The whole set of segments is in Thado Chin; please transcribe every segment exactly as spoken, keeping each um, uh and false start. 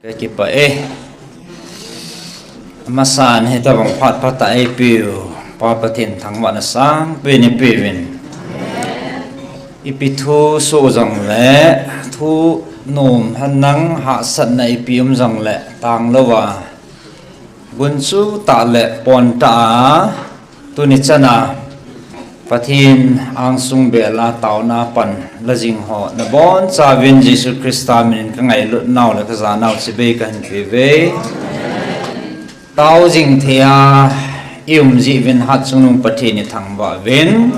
Kipah e. Amasan hitabang phat phatah eipiu Pa Pathen thangvahna sangpen ipeuvin. Ipi thu soh jongle, thu nom henlang hahsatna ipi um jongle, tanglouva gunchu tah le pontah a, tuni chana Pathen angsung bela taona pan la jing ho nabonchauvin Jesu Christa minin kangailut nau le kajanau chibai kahin peuve. Tao jing thei a ium jeh uvin hatchungnung Pathen ithangvah uvin.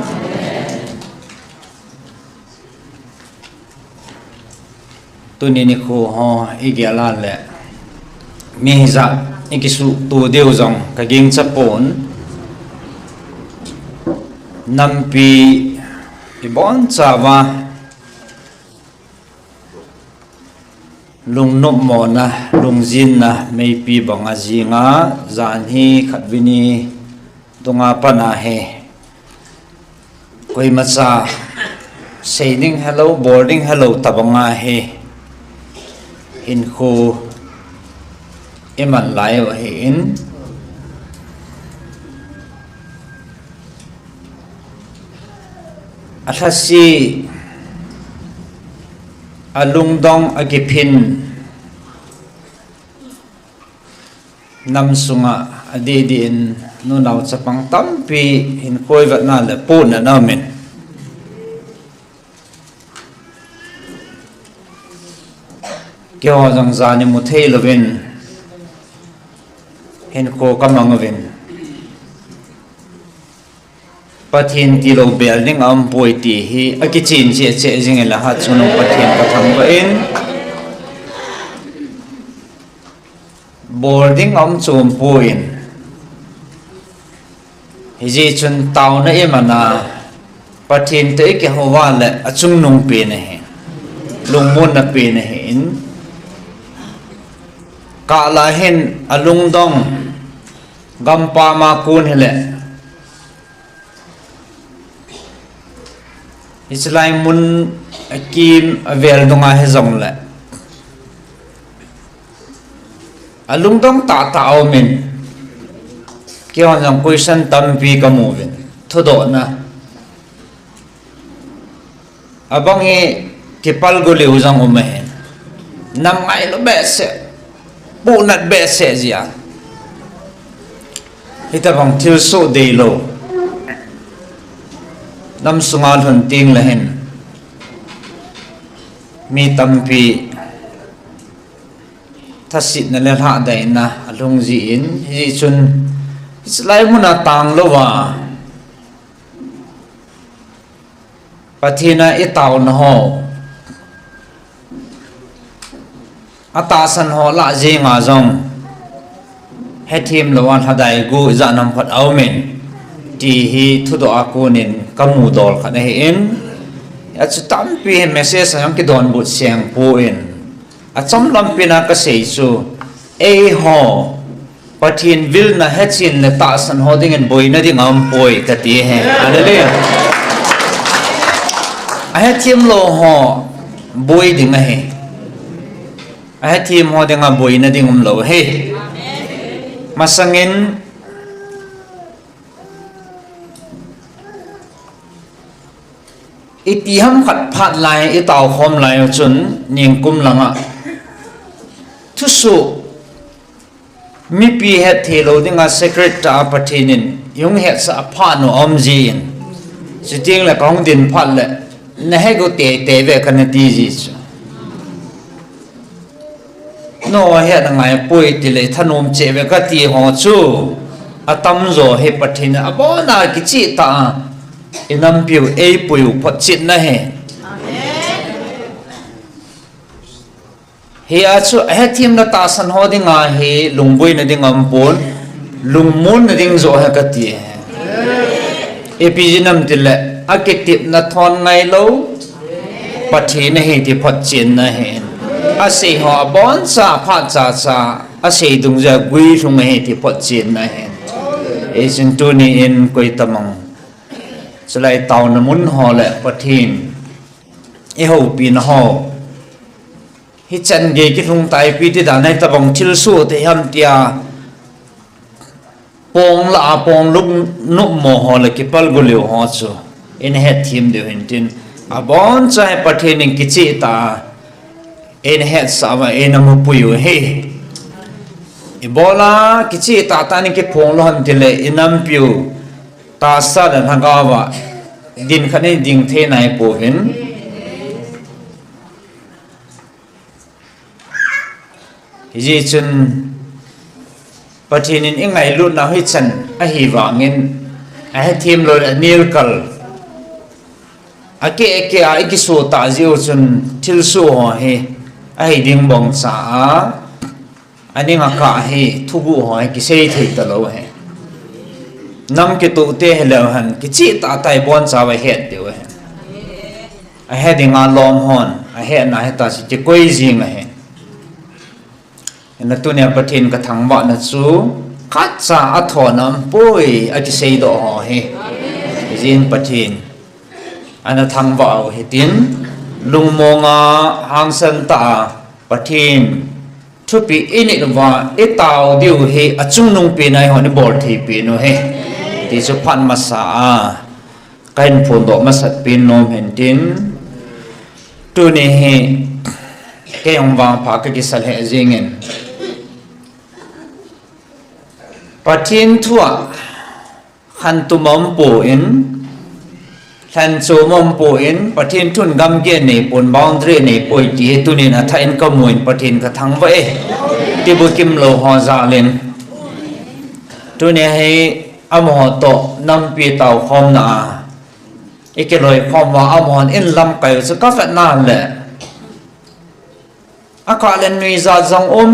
Tuni nikho ho igel a le mi hijat ikisuhto diu jong kagingcha pon, nampi ibonchauva lungnopmona, lungjinna meipi banga jinga, jan hi khatvei ni dunga pat ahi. Koimacha sei ding helou, bol ding helou tobanga hi hinkho iman lai u ahin, alhase, alungdong, akiphin nam sunga adih dih in nunao chapang tampi hinkho vetna le pohnatna aumin, keiho jong jan imu theilouvin hinkho kamang uvin, Pathen tilou bel ding aumpoi ti hi akichen cheh cheh jing inla hatchungnung Pathen kathangvah in, bol ding aum chompon, hijeh chun taona iman a Pathen toh ikihou uva le achungnung pen ahi, lungmonna pen ahin, kah lah hin alungdong, gampam a kon hile, hichelai mun akim avel dunga hijongle alungdong tahtah aumin, keihon jong question tampi kamu uvin, thudohna abang hi kipal guleu jong um ahin, nam ngailou behseh, pohnat behseh jeh a, hitobang thilsoh deilou nam sunga lhun tengle hin mi tampi thasetna le lhahdaina alhung jin, hijeh chun hichelai muna tanglouva Pathen a itaona ho, atahsan ho lah jenga jong hethem louva lhadai gu ijat ham khat aumin, ti hi thudoh a konin kamu dol khat ahin, achu tampi hi message a jong kidonbut seng pon, achom lampen a kasei chu, eiho Pathen vilna hechen le tahsan ho dingin boina ding aumpoi kati ahi. Hallelujah. Ahethem lou ho boi ding ahi. Ahethem ho dinga boina ding umlou ahi. Masangin iti ham khat phat lai, itao khom lai u chun, ningkum langa thusoh mipi hetthei lou dinga secret tah a Pathen in ihung hetsah phat u aum jin, chutengle kahung din phat le nahet u teitei ve kanati ji chu. Nangho hetna ngaipoi tile thanom cheh ve kati ho chu, atamjo hi Pathen in abona kicheh tah a inampiu eipuiu photchetna ahi. Hia chu ahethemna tahsan ho dinga hi lungboina ding aumpon, lungmonna ding joh ahi kati. Ipi jeh ham tile akitepna thon ngailou Pathen ahi ti photchetna ahin, asei ho aboncha phat chacha asei dungjuia guilhung ahi ti photchetna ahin. Hijeh chun tuni in koitamang chulai taona mun ho le Pathen ihoupina ho Hichan gei kilhung taipi ti dan ahi tabang thilsoh te ham tia pong la a pong luk nup mo ho le kipal gulio ho chu in het thim deu hin tin, abon chai Pathen in kicheh ta in het sa va in amu pui u hi. Ibola kicheh ta ta ni kiphong lo ham ti le inam piu ta sa le lhagao va din khat ni ding thei nai po vin. Hijeh chun Pathen in i ngailut nau hichan ahi vangin, a hethem lou le a nilkal, a keh a keh a i kisoh tah jeh u chun thilsoh ho hi ahi ding bong cha a, a ning a kah hi thuguh ho hi kisei thei ta lou hi. Nam kitoh te hi leu hen, kicheh tah tah i bon cha va het deu hi. A he ding a lom hon, a he na he ta si kikoi jing a he. Hina tunia Pathen ka thangvah na chu, khat cha a thon am poi a kisei doh ho hi. Jin Pathen ana thangvah u hitin, lungmong a hangsan ta a Pathen thupi i nit uva i tao diu hi a chungnung pi nai hon i bol thei pi nu hi. Ti chu phat masa a. Ka hin phondoh masat pin nom hen tin, tuni hi kei hung vangpha ka kisa lheh jingin, Pathen thu a khantum a um poi, lhanchom a um poi, Pathen thun gamgi nei pon, boundary nei poi ti hi tunin a thah in ka mu in Pathen ka thangvah e. Tibukim lou ho jal in. Tuni hi amaho toh nampi tao khomna a i kiloi khom uva, amahon in lamkai u chu ka vet na le, a kah le nuijat jong um,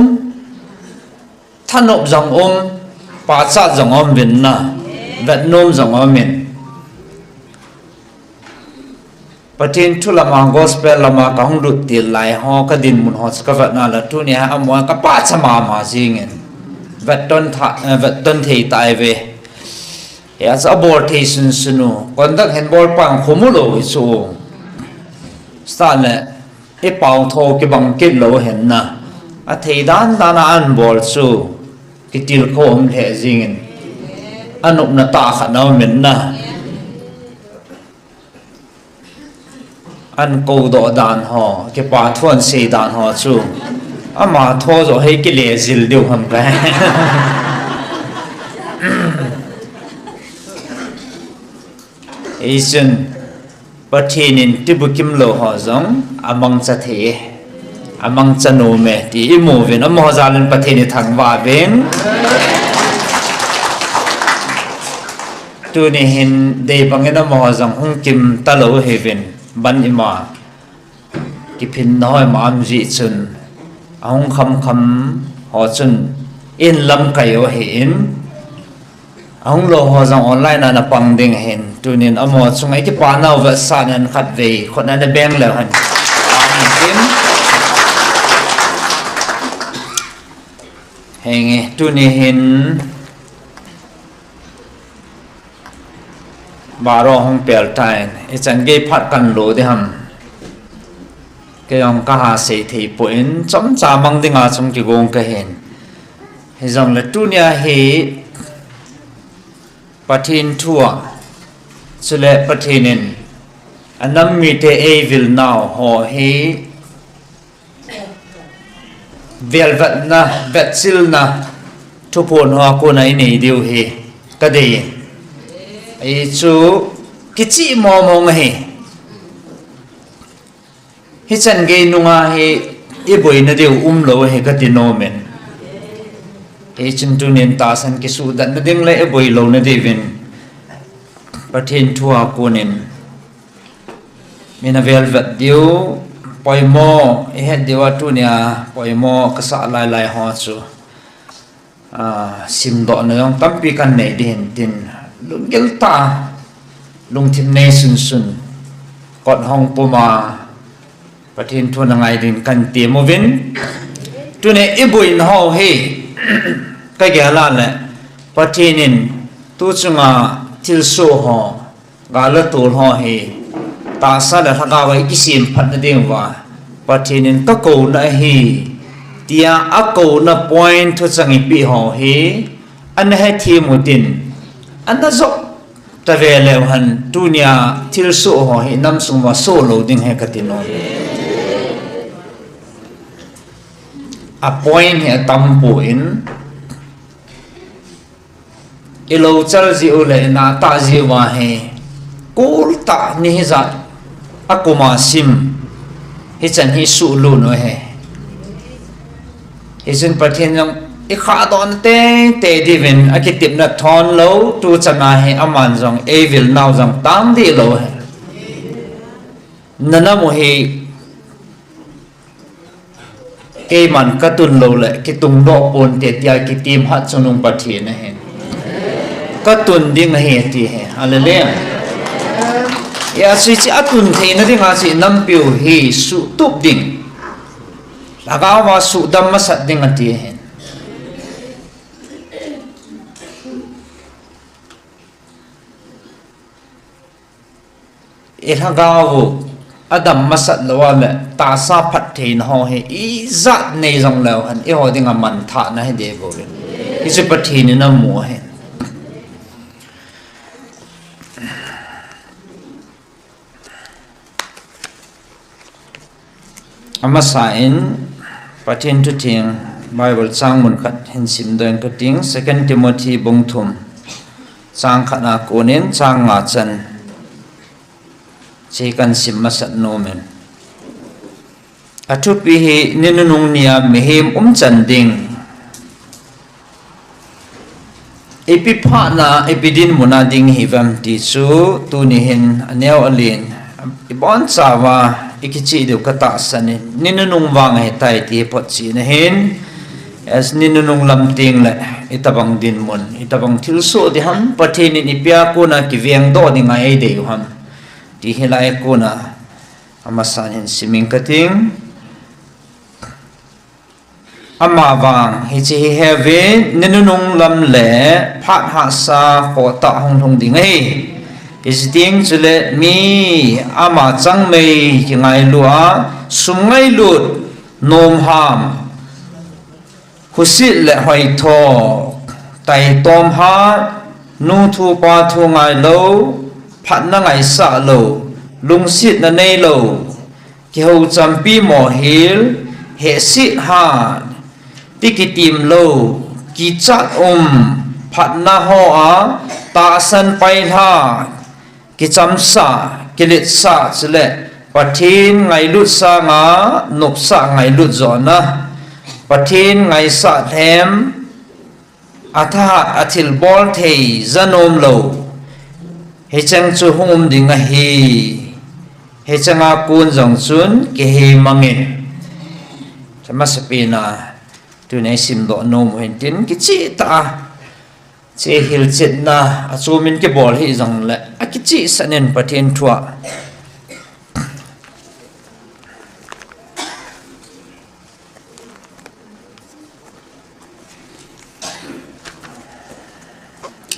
thanop jong um, pachat jong um vin na, vet nom jong um in. Pathen thu lama, gospel lama ka hung lut til lai ho, ka dinmun ho chu ka vet na le, tuni a amaho ka pachat mama jingin, vet ton tha, eh, vet ton thei tai ve. Hia chu a bol thei sunsun u, conduct hin bol pang khum u lou hi chu. Sa le, i pau tho kibang kit lou hen na. A thei dan dan a an bol chu, kitilkhou um lheh jingin, a nopna tah khat na um in na. An kou doh dan ho, kipa thu an sei dan ho chu, ama tho jo hei kile jil diu ham ka. Ei chun, Pathen in tibukim lou ho jong a mangcha thei e. A mangcha nom e, ti i mu vin, amaho jal in Pathen i thangvah vin. Tuni hin dei bang in amaho jong hung kim ta lou hi vin, ban ima kiphin na hoi ma am jeh chun, a hung kham kham ho chun in lamkai u hi in, a hung lou ho jong online a na pang ding hin, tunin amaho chunga i kipa nau vetsahnan khat vei khut na na beng leu hen. Amen. Henge, tuni hin baro hung pel tain, i chan gei phat kan lo di ham. Kei jong ka ha sei thei poi, chomcha mang dinga chung kigong ka hin. Hijongle tunia hi Pathen thu a, chule Pathen in a nam mite ei vil nau ho hi velvetna, vetchilna, thuphon ho a kona i nei diu hi ka dei in. Ei chu kichih momong ahi. Hichan gei nunga hi i boina diu um lou hi ka ti nom in. Ei chun tunin tahsan kisuhdatna ding le i boi louna diuvin Pathen thu a konin. Min a velvet diu, poimo, i het diu a tunia, poimo ka sah lailai ho chu. Ah, simdohna jong tampi kan nei di hin tin, lunggil tah, lungthim nei sunsun, kot hong puma, Pathen thu na ngai din kan ti uvin. Tuni i boina ho hi, ka gel a le, Pathen in tu chunga thilsoh ho, gal le tol ho hi, tahsa le lhagao a i kisemphatna diuva, Pathen in ka kouna ahi, tia akouna point thuchang ipeh ho hi, ana hethem utin, ana jop tave leu hen, tunia thilsoh ho hi inam sung uva soh lou ding ahi kati nom. A point hi atam poi. Ilou chal jiu le inatah jiu ahi. Kul tah ni hijat a kum a sim. Hichan hi suhlut u ahi. Hichun Pathen jong ikhahdoh na teitei diuvin akitepna thon lou, tuchan a hi aman jong eivil nau jong tam deh lou ahi. Nana mu hi Keiman katun lou le, kitungdoh ponte tia kitim hat chungnung Pathen ahin. Katun ding ahi ati ahi. Hallelujah. Hijeh chun hiche atun theina dinga hiche nampiu hi suhtup ding. Lhagao va suhdam masat ding ati ahin. I lhagao u adam masat lou a le, tahsa phattheina ho hi ijat nei jong leu hen, eiho dinga manthahna hi deh bou ve. Hichu Pathen in amu ahi. Amasa in Pathen thutheng Bible chang mun khat hin simdoh inge kating, Second Timothy bung thum, chang khat a konin chang nga chan. Hiche kahin sim masat nom in. Athupi hi ni nunung nia mihem umchan ding. Ipi phatna, ipi dinmun a ding ihiuvem ti chu, tuni hin aneo alen, ibonchauva ikicheh diu katahsan in, ni nunung vang ahitai ti hi photchetna hin, as ni nunung lam teng le, itobang dinmun, itobang thilsoh ding ham, Pathen in ipi a kona kivengdoh dinga eidei u ham, ti hilai a kona, amasan hin sim inge kating. Amavang, hiche hi heuve, ni nunung lam le phat hahsa khohtah hung lhung ding ahi. Hiche teng chule mi ama changmei kingailu a, sum ngailut, nomham, husit le hoitho, taitom hat, nu thu pa thu ngailou, phatna ngaisah lou, lungsetna neilou, kihou champi mohil, hehset hat, ti kitim lou, kichat um, phatna hoa tahsan pailha, kichamsah, kiletsah chule Pathen ngailut sanga nopsah ngailut johna, Pathen ngaisah lhem, athahat athilbol thei janom lou, hicheng chu hung um ding ahi. Hicheng a kon jong chun kihei mangin. Amasapen a, tuni isimdoh nom u hin tin kicheh tah a, hiche hilchetna, achom in kibol hih jongle, akichehsah in Pathen thu a.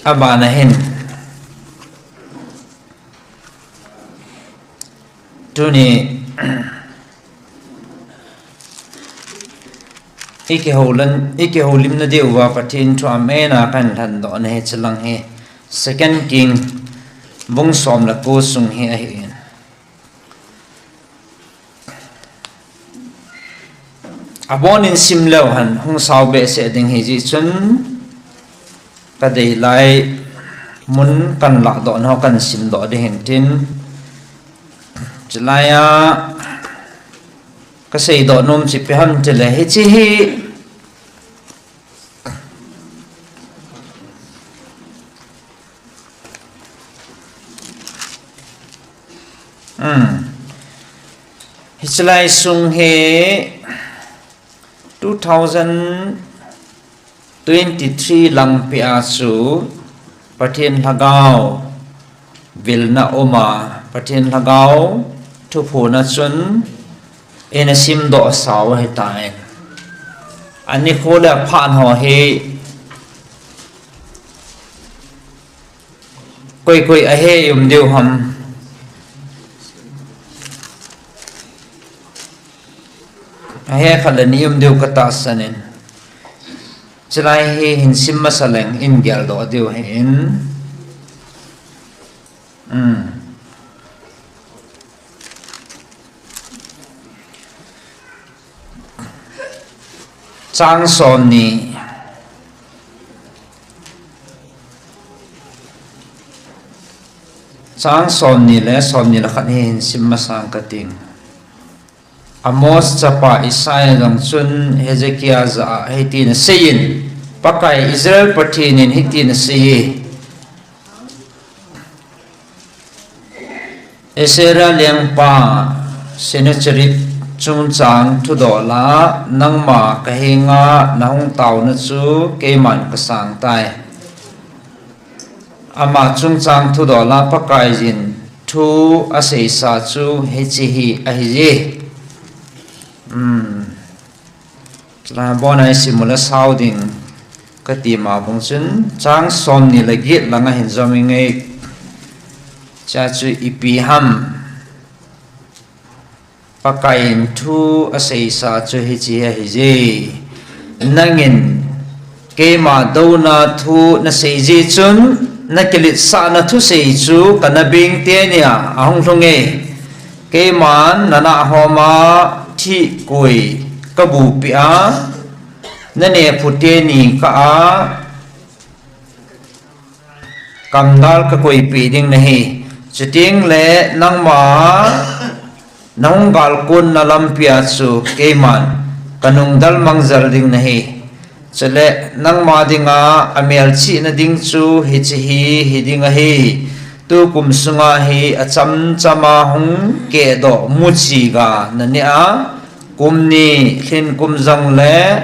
Abana hin, tuni, ikihoulim, ikihoulimna diuva Pathen thu a main a kahin lhendohna hi hichelang hi Second King bung som le ko sung hi ahin. Abonin sim leu hen hung sao behseh ding hijeh chun, kadei lai mun kahin lahdoh nau kahin simdoh ding hin tin, chulai a kaseidoh nom chu ipi ham tile hiche hi, Hmm. Hichelai sung hi two thousand twenty-three langpi a chu Pathen Lhagao vilna um a, Pathen Lhagao thuphon a chun ina simdoh sao ahitan. Anikho le aphat ho hi koi koi ahe um diu ham. He khat le ni um diu ka tahsan in. Chulai hi hin sim masa leng in geldoh diu ahin. Chang somni. Chang somni le somni le khat hi hin sim masang ka ting. Amos chapa Isaiah jong chun Hezekiah jah a hitin aseiyin, Pakai Israel Pathen in hitin aseiye. Assyria lengpa Sennacherib chungchang thudoh lah a, nangma ka henga na hung taona chu keiman ka sang tai. Ama chungchang thudoh lah a Pakaiyin thu aseisa chu hiche hi ahiye. Hmm. Chulai a bon a i sim u le sao ding ka ti ma bang chun chang somni le get lang a hin jom inge. Chua chu ipi ham. Pakaiyin thu aseisa chu hiche ahiye. Nangin keima douna thu na seije chun na kiletsahna thusei chu ka nabeng teni a ahung lhunge. Keiman na nahhom a thih koi ka bupeh a, na nephu teni kah a kamdal ka koipeh ding nahi. Chuteng le nangma na hung galkonna lampi a chu keiman ka nungdal mangjal ding nahi. Chule nangma dinga amelchihna ding chu hiche hi hiding ahi. Tukum sunga hi achamchama hung kehdoh muchi ga na neh a, kum ni lhin kum jong le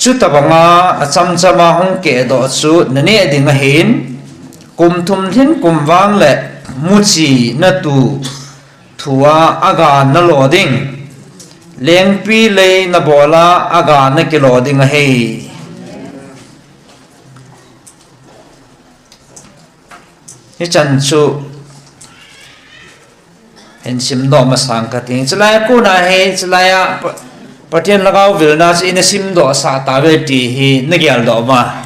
chutobanga achamchama hung kehdoh chu na neh ding ahin, kum thum lhin kum vang le muchi na tu thu a aga na lo ding, lengpi lei na bol a aga na kilo ding ahi. Hichan chu hin simdoh masang ka ting. Chulai a kona hi, chulai a Pa-, Pathen lhagao vilna chu ina simdoh sah tauve ti hi na geldoh ma.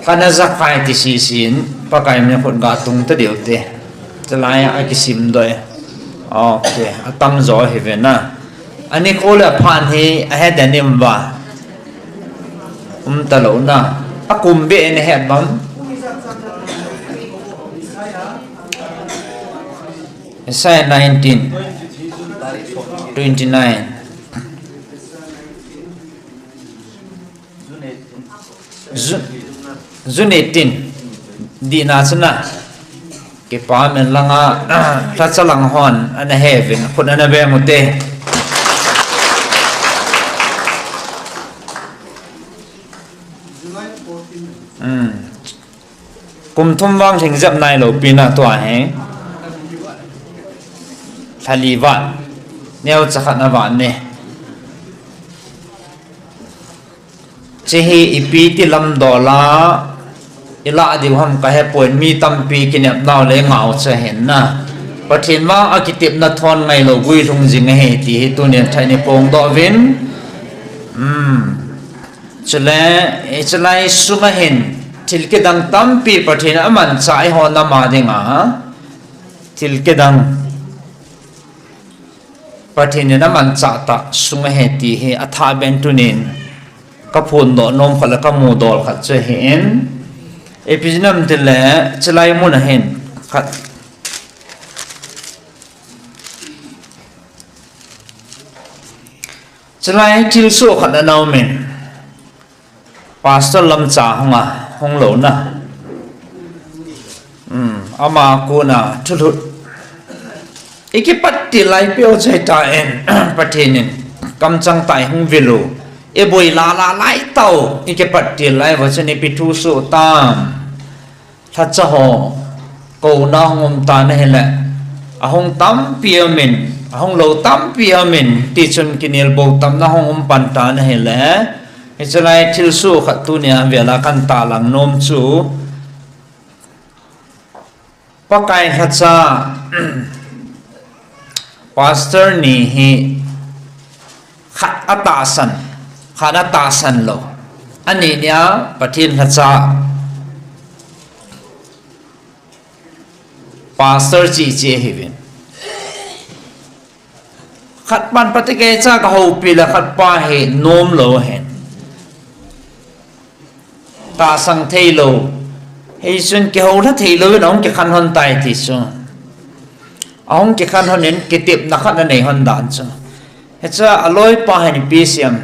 Kana jakai ti sisin, Pakai min khut ga tung ta diu te. Chulai a kisimdoh e. Ok, atamjo hi ve na. Ani kho le phan hi ahe den im va. Um ta lo na. Akum be ne het bam. Isaiah nineteen, twenty-nine. Ju-, June eighteen. Dihna chu na. Kipa men langa, lhacha lang hon, ana he vin, khut ana beng u te. Hmm. Kum thum vang lhing jep nai lo pi na tua hi. Lhali vat. Neocha khat na vat ne. Chehi ipi ti lamdoh la, ilah diu ham ka hepon mi tampi kinep nau le ngau cha hen na. Pathen vang a kitepna thon ngai lo gui lhung jing ahi ti hi tunin thai ni pong doh vin. Hmm. Chule, eh, chulai sunga hin thil kidang tampi Pathen amanchah eiho nama dinga. Thil kidang. Pathen in amanchah tah sung ahi ti hi athah ben tunin ka phondoh nom khat le ka mudol khat chu ahin. Ipi jeh ham tile chulai mun a hin khat. Chulai thilsoh khat ana um in. Pastor Lamcha hung a, hung lo na. Hmm, ama kona thulhut. I kipat til lai peuchai ta in, Pathen in kamchang tah hung vil u. I boi lala lai tau, i kipat til lai va chun ipi thu soh tam. Lhacha ho, kouna hung um tan ahile, ahung tampi um in, ahung lo tampi um in, tichun kinelbou tamna hung um pan tan ahile, hiche lai thilsoh khat tunia vela kan tahlang nom chu, Pakai lhacha, Pastor ni hi Khat atahsan, khat atahsan lou. Ani nia Pathen lhacha. Pastor chi chi ahiuvin. Khat pan pati kei cha ka houpi le khat pa hi nom lou hen. Tahsan thei lou. Hichun kihou lha thei louvin ahung kikhen lhon tai ti chu. Ahung kikhen lhon in kitepna khat anei lhon dan chu. Hicha aloipa hin ipi asei em.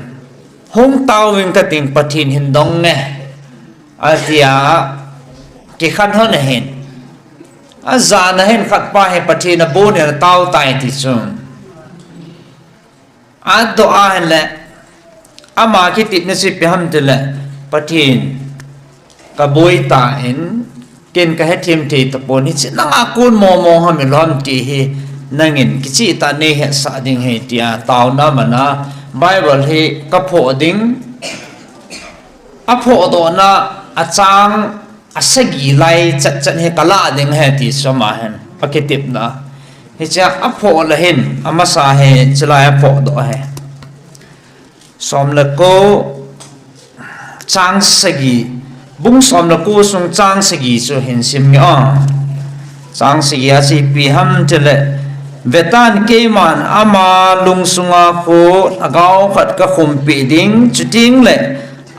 Hung taovin kating Pathen hin dong nge. Atia kikhen lhon ahin. Ajana hin khat pa hi Pathen abonin atao tai ti chu. Adoh a ahile, ama kitepna chu ipi ham tile, Pathen, kaboi tan, ken kahethem thei tapon, hiche nanga kon mong mong ham ilou ham ti hi, nangin kicheh tah a neihetsah ding ahi tia, taona mana, Bible hi kaphoh ding, aphohdohna achang asagi lai chat chat hi kalah ding ahi ti chu ama hin akitepna. Hichea aphoh le hin amasa hi chulai aphohdoh ahi. Som le ko chang sagi, bung som le ko sung chang sagi chu hin sim nge o. Chang sagi a chu ipi ham tile, vetan keiman ama lungsunga khu lhagao khat kakhumpi ding, chuting le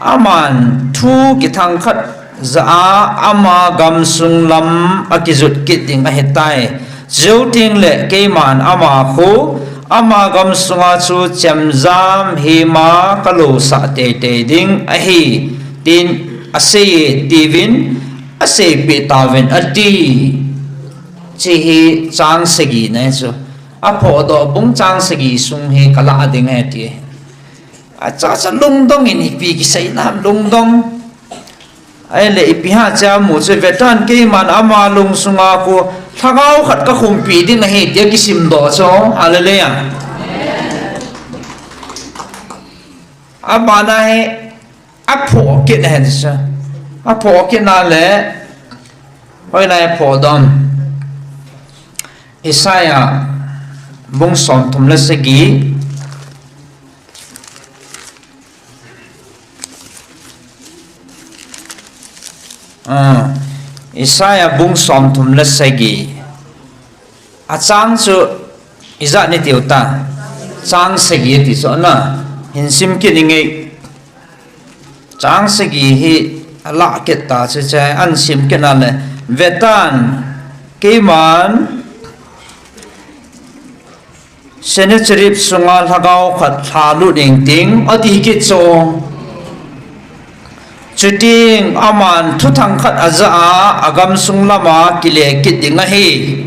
aman thu kithang khat jah a ama gamsung lam akijot kit ding ahitai. Chujou teng le keiman ama khu, ama gamsunga chu chemjam hima kalousah teitei ding ahi, tin aseiye tiuvin, aseipeh tauvin ati. Hiche hi chang sagi na chu. Aphohdoh bung chang sagi sung hi kalah ding ahi ti. Achacha lungdong in ipi kiseina ham lungdong. Ahile ipi ham tia mu chu vetan keiman ama lungsunga khu lhagao khat kakhumpi ding ahi tia kisimdoh chu. Hallelujah. Abana hi aphoh kit ahi chu. Aphoh kit na le, hoilai aphohdoh em. Isaiah bung som thum le sagi. Ah, Isaiah bung som thum le sagi. Achang chu ijat ni tiu ta. Chang sagi ti chu na. Hin sim kit inge. Chang sagi hi alah kit ta chu che an sim kit na le. Vetan keiman Sennacherib sunga lhagao khat lhalut inting, ati kit chu. Chuteng aman thuthang khat ajah a, agamsung lama kile kit ding ahi.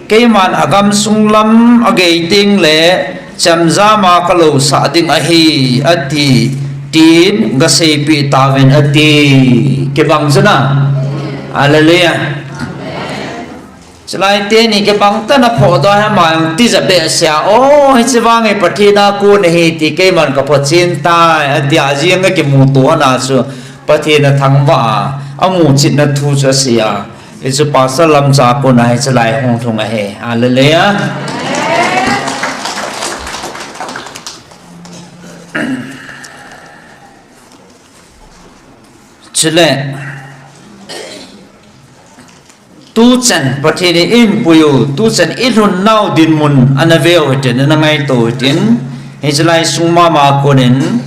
Keiman agamsung lam agei teng le, chemjam a kalousah ding ahi, ati, tin gaseipeh tauvin ati. Kibang chu na. Hallelujah. Chulai teni kibang tah in aphohdoh a ama jong tija behseh a, o, hiche vang hi Pathen a kon ahi ti keiman kaphotchen tai, atia jeng a kimuto ana chu Pathen athangvah a, amuchetna thu chu asei a, hichu Pastor Lamcha a kon a hiche lai hung lhung ahi. Hallelujah. Chule, tuchan Pathen in eipui u, tuchan ilhun nau dinmun ana veu hitin, ana ngaito hitin, hiche lai sung mama konin,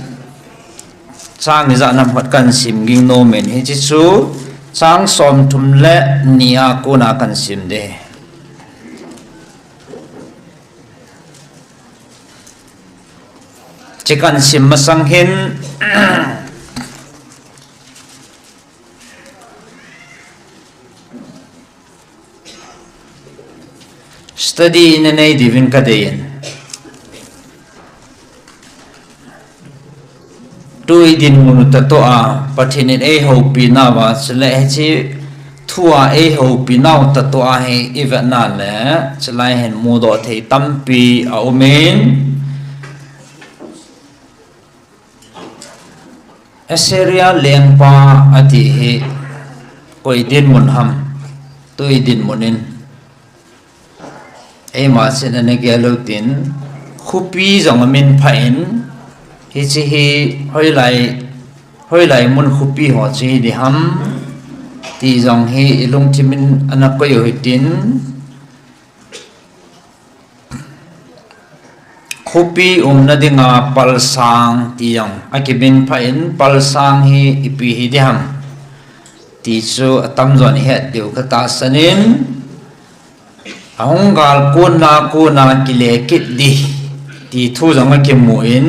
chang ijat nam khat kahin sim ging nom in, hiche chu chang som thum le ni a kona kahin sim ding. Hiche kahin sim masang hin, study nanei diuvin kadei in. Tu idinmun u tah toh a, Pathen in eihoupi nauva, chule hiche thu a eihoupi nau tah toh a hi ivet na le, chulai hin mudoh thei tampi aum in. Assyria lengpa ati hi, koi dinmun ham, tu idinmun in. Eima chun ana gel u tin, khopi jong amin phah in, Hiche hi hoilai, hoilai mun khopi ho chu hi diham ti jong hi ilungthim in ana koi u hitin. Khopi umna dinga palsang ti jong akimin pha in, palsang hi ipi hi diham ti chu atamjon ihet diu katahsan in, ahung gal konna konna kile kit ding ti thu jong akimun,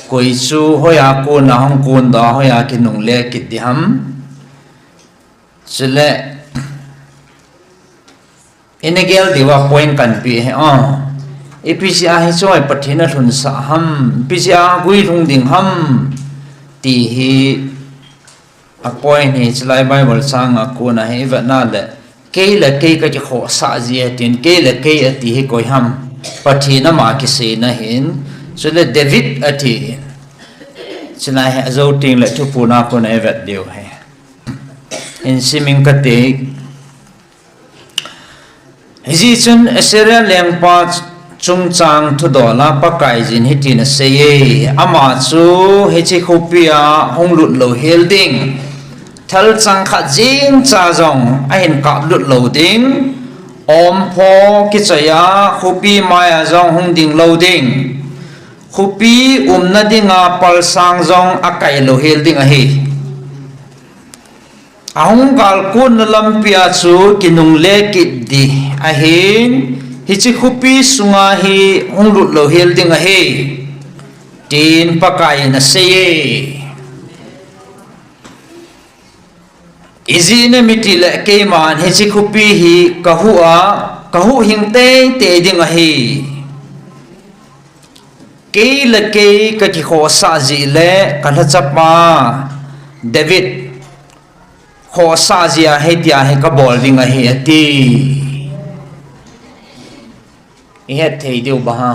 koi chu hoiya konna hung kon ding, hoiya kinungle kit diham. Chule ina gel diuva point kanpeh hi, ah, ipi jeh a hichu hi Pathen in alhunsah ham, ipi jeh a guilhung ding ham ti hi a point hi chulai Bible chang a kona hi ivet na le, kei le kei kakikhohsah jeh atin, kei le kei ati hi koi ham, Pathen ama kiseina ahin, chule David ati, chulai hi ajou teng le thuphon a kona ivet diu hi. Insim ing kate. Hijeh chun Assyria lengpa chungchang thudol a Pakaiyin hitin aseiye, ama chu hiche khopi a hung lut louhel ding, thalchang khat jeng cha jong ahin kap lut lou ding, ompho kichoi a khopi mai a jong hung ding lou ding, khopi umna dinga palsang jong akai louhel ding ahi. Ahung gal konna lampi a chu kinungle kit ding ahin, hiche khopi sunga hi hung lut louhel ding ahi, tin Pakaiyin aseiye. Ijeh inem itile keiman hiche khopi hi kahuh a, kahuhhing teitei ding ahi. Kei le kei kakikhohsah jeh le kalhachapa David khohsah jeh a hitia hi kabol ding ahi ati. Ihet thei diu ba ha?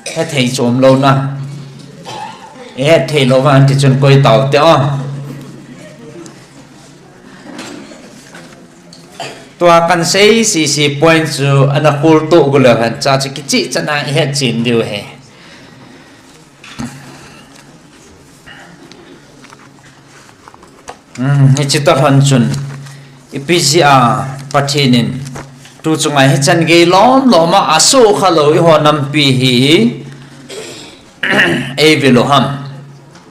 Hethei chom lou na. Ihet thei lou vang tichun koi taute o. Tua kansei sese point chu ana khol toh go leu hen, cha chu kicheh chana ihet chen diu ahi. Hiche tah lhon chun ipi jeh a Pathen in tu chunga hichan gei lom lom a asukha lou eiho nampi hi eivil u ham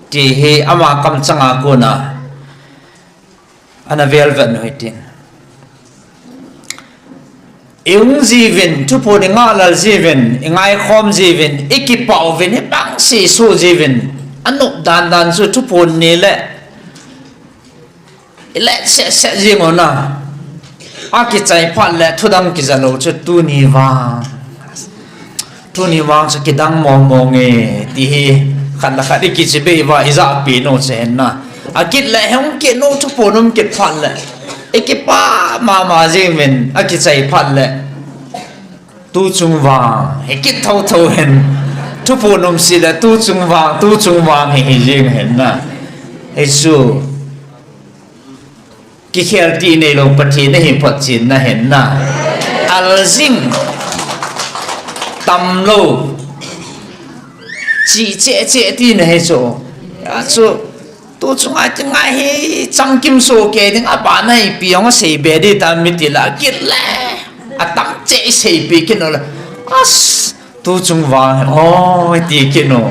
ti hi ama kamchanga kona ana velvet u hitin. Ihung jiuvin, thuphon ingahlel jiuvin, ingaikhom jiuvin, ikipah uvin, ibang seh soh jiuvin, anop dan dan chu thuphon nile ilet seh seh jing u na. Akichai phat le thudang kija lou chu tuni vang, tuni vang chu kidang mong mong e ti hi khat le khat ikichibai uva ijahpi u chu ahin na. Akit le hung kit u, thuphon um kit phat le ikipah mama jing uvin, akichai phat le tu chung vang hi kit thotho hen, thuphon um seh le tu chung vang, tu chung vang hi hi jing hen na. Hichu kikhel ti neilou Pathen ahi photchen na hen na. Aljing tamlou, chih cheh cheh tina hichu. Achu tu chunga kingai hi chamkim soh kei ding, abana ipi hung aseibe ding tam itile kit le atam cheh iseipi kit u le, as, tu chung vang hi, o, iti kit u.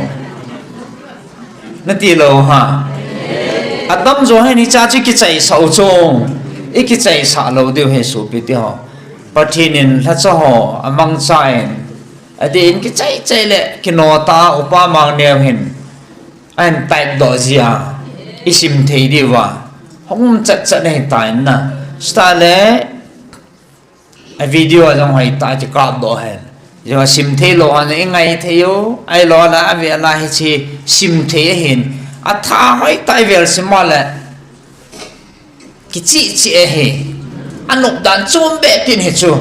Nati lou ha? Atamjo hin hicha chu kichaisah u chu, ikichaisah lou diu ahi sopite ho. Pathen in lhacha ho amangchan, adeh in kichai chai le kino tah a Upa Mangneo hin ahin type doh jeh a isim thei diu va hung um chat chat ahitan na. Chutah le a video a jong hoitah a kikap doh hen. Jong asim thei lou hon ingai thei u, ahilou le avel a hiche sim thei ahin, atha hoitah a ivel sim a le kicheh cheh ahi. Anop dan chom beh tin hichu.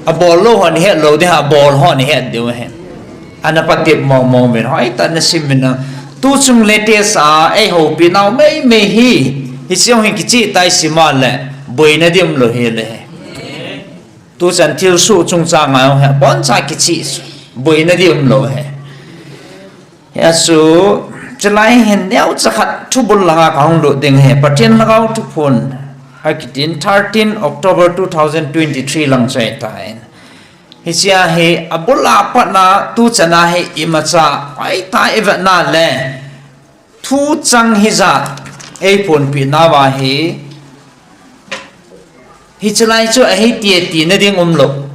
Abol lou hon ihet lou ding, abol hon ihet diu ahi. Ana patep mong mong uvin, hoitah in nasim uvin na. Tu chung latest a eihoupi nau mei mei hi, hiche jong hi kicheh tah a isim a le boina ding umlou hel e. Tuchan thilsoh chungchang a jong hi aboncha kicheh, boina ding umlou ahi. Hia chu, chulai hin neocha khat thubul langa kahung lut ding ahi. Pathen Lhagao Thuphon akitin thirteen October two thousand twenty-three lang chu ahitan. Hichea hi abul a patna tuchan a hi imacha hoitah a ivetna le thuchang hijat eiphonpeh nauva hi, hiche lai chu ahi ti tina ding umlou.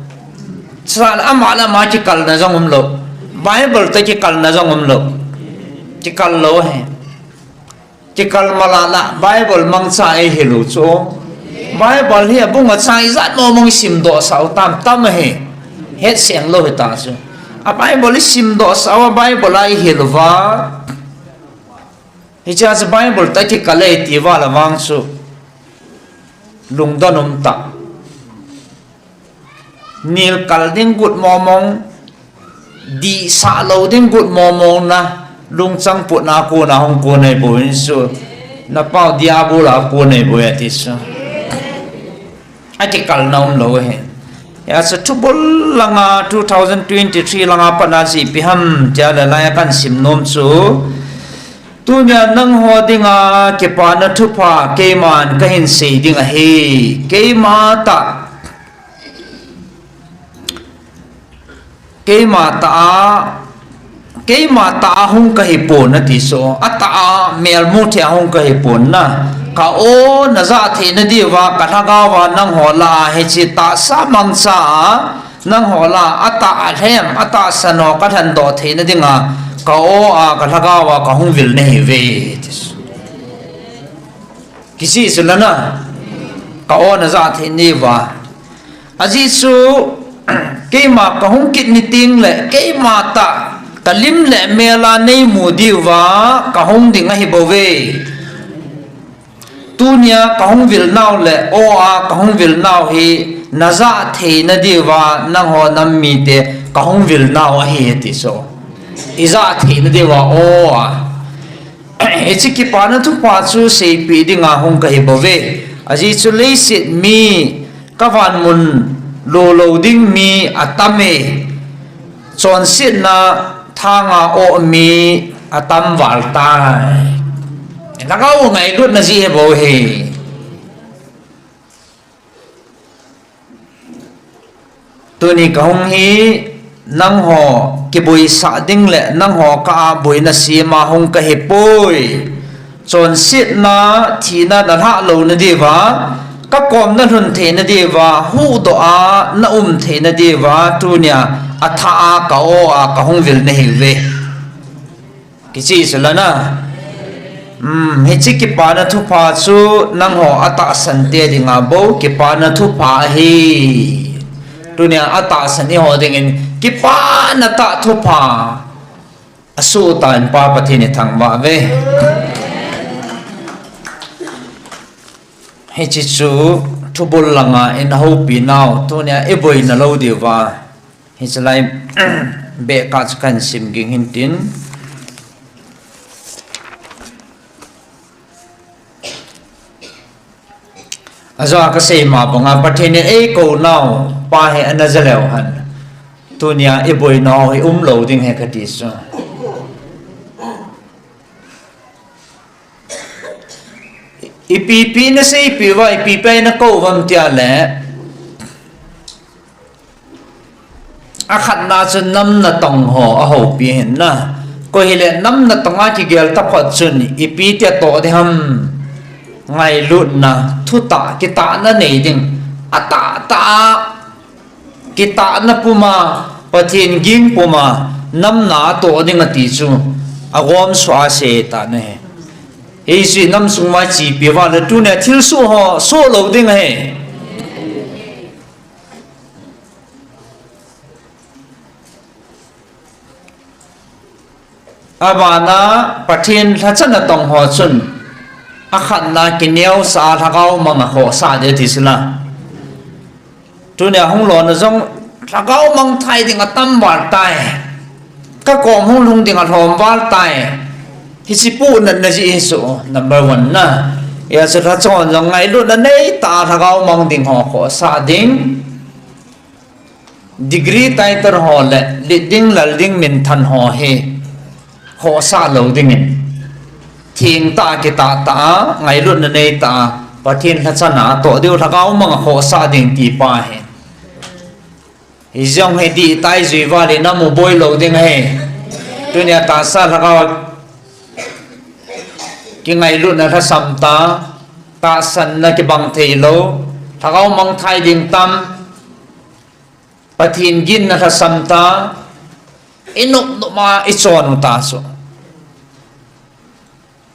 Chule ama le ama kikalna jong umlou. Bible toh kikalna jong umlou. Kikal lou ahi. Kikal mala la Bible mangcha eihil u chu. Bible hi abung a chang ijat mong mong isimdoh sah u tamtam ahi. Hetseng lou hita chu. A Bible isimdoh sah uva Bible a ihil uva, hichea chu Bible toh kikal e tiuva la vang chu lungdon umtah. Nilkal ding gut mong mong, dihsah lou ding gut mong mong na, lungchang putna kona hung kon ahibou in chu, napau Diabol a kon ahibou e ati chu. Akikalna umlou ahi. Hia chu thubul langa two thousand twenty-three langa patna chu ipi ham tia le laia kahin sim nom chu, tunia nangho dinga kipana thupha keiman kahin sei ding ahi. Keima tah, keima tah a, keima tah a hung kahipon ati chu. Atah a melmu thei a hung kahipon na. Ka aw najah theina diuva, ka lhagao va nangho lah a hiche tahsa mangcha a, nangho lah a atah a lhem, atahsan ho kalhendoh theina dinga, ka aw a, ka lhagao a kahung vil nahiuve, ati chu. Kisih chu lana, ka aw najah theina diuva. Ajeh chu, keima kahung kit ni tengle, keima tah, kalim le mel a neimu diuva, kahung ding ahibouve. Tunia kahung vil nau le aw a kahung vil nau hi najah theina diuva nangho nam mite kahung vil nau ahi ati chu. Ijah theina diuva aw a. Hiche kipana thupha chu seipeh dinga hung kahibouve. Ajeh chu leiset mi, kavanmun lolou ding mi atam e. Chonsetna thanga aw mi atam val tai. Lhagao ngailutna jeh ahibou ahi. Tuni kahung hi nangho kiboisah ding le nangho kah a boina sem a hung kahipoi. Chonsetna, thina nalhah louna diuva, kakom nalhun theina diuva, huhdoh a naum theina diuva, tunia athah a ka aw a kahung vil nahiuve. Kisih chu lana. Hiche kipana thupha chu nangho atahsan te dinga bou kipana thupha ahi. Tunia atahsan iho dingin kipana tah thupha asoh tan Pa Pathen ithangvah uve. Hiche chu thubul langa eihoupi nau tunia iboina lou diuva. Hiche lai beh kah chu kahin sim ging hintin. Ajoa kasei ma banga Pathen in eikou nau pa hi ana jaleu hen. Tunia iboinau hi umlou ding ahi kati chu. Ipi ipi naseipeh uva, ipi ipi nakou uvam tia le. Akhatna chu nam natong ho ahoupi ahin na. Koi hile nam natong a kigel taphot chun ipi tia toh ding ham. Ngailutna, thutah, kitahna nei ding. Atahtah a kitahna puma, Pathen ging puma, nam natoh ding ati chu agomsuh a sei tan ahi. Hiche nam sung uva chepi uva le tunia thilsoh ho soh lou ding ahi. Abana Pathen lhacha natong ho chun akhatna kineosah a lhagao mang akhohsah ding ati chu la. Tunia hung lona jong lhagao mang thei ding atam val tai. Kakom hung lhung ding alhom val tai. Hiche pu natna jeh hi chu number one na. Hia chu lhacha hon jong ngailutna neitah a lhagao mang ding ho khohsah ding. Degree title ho le lit ding lal ding minthan ho hi khohsah lou dingin, thengtah a kitah tah a, ngailutna neitah a, Pathen lhachana atoh diu, lhagao manga khohsah ding ti pa hi. Hijong hi dihtai jui val in namu boi lou ding ahi. Tunia tahsa lhagao kingailutna lhasam ta, tahsanna kibang thei lou, lhagao mangthai ding tam, Pathen ginna lhasam ta, inop nop a ichon u ta chu.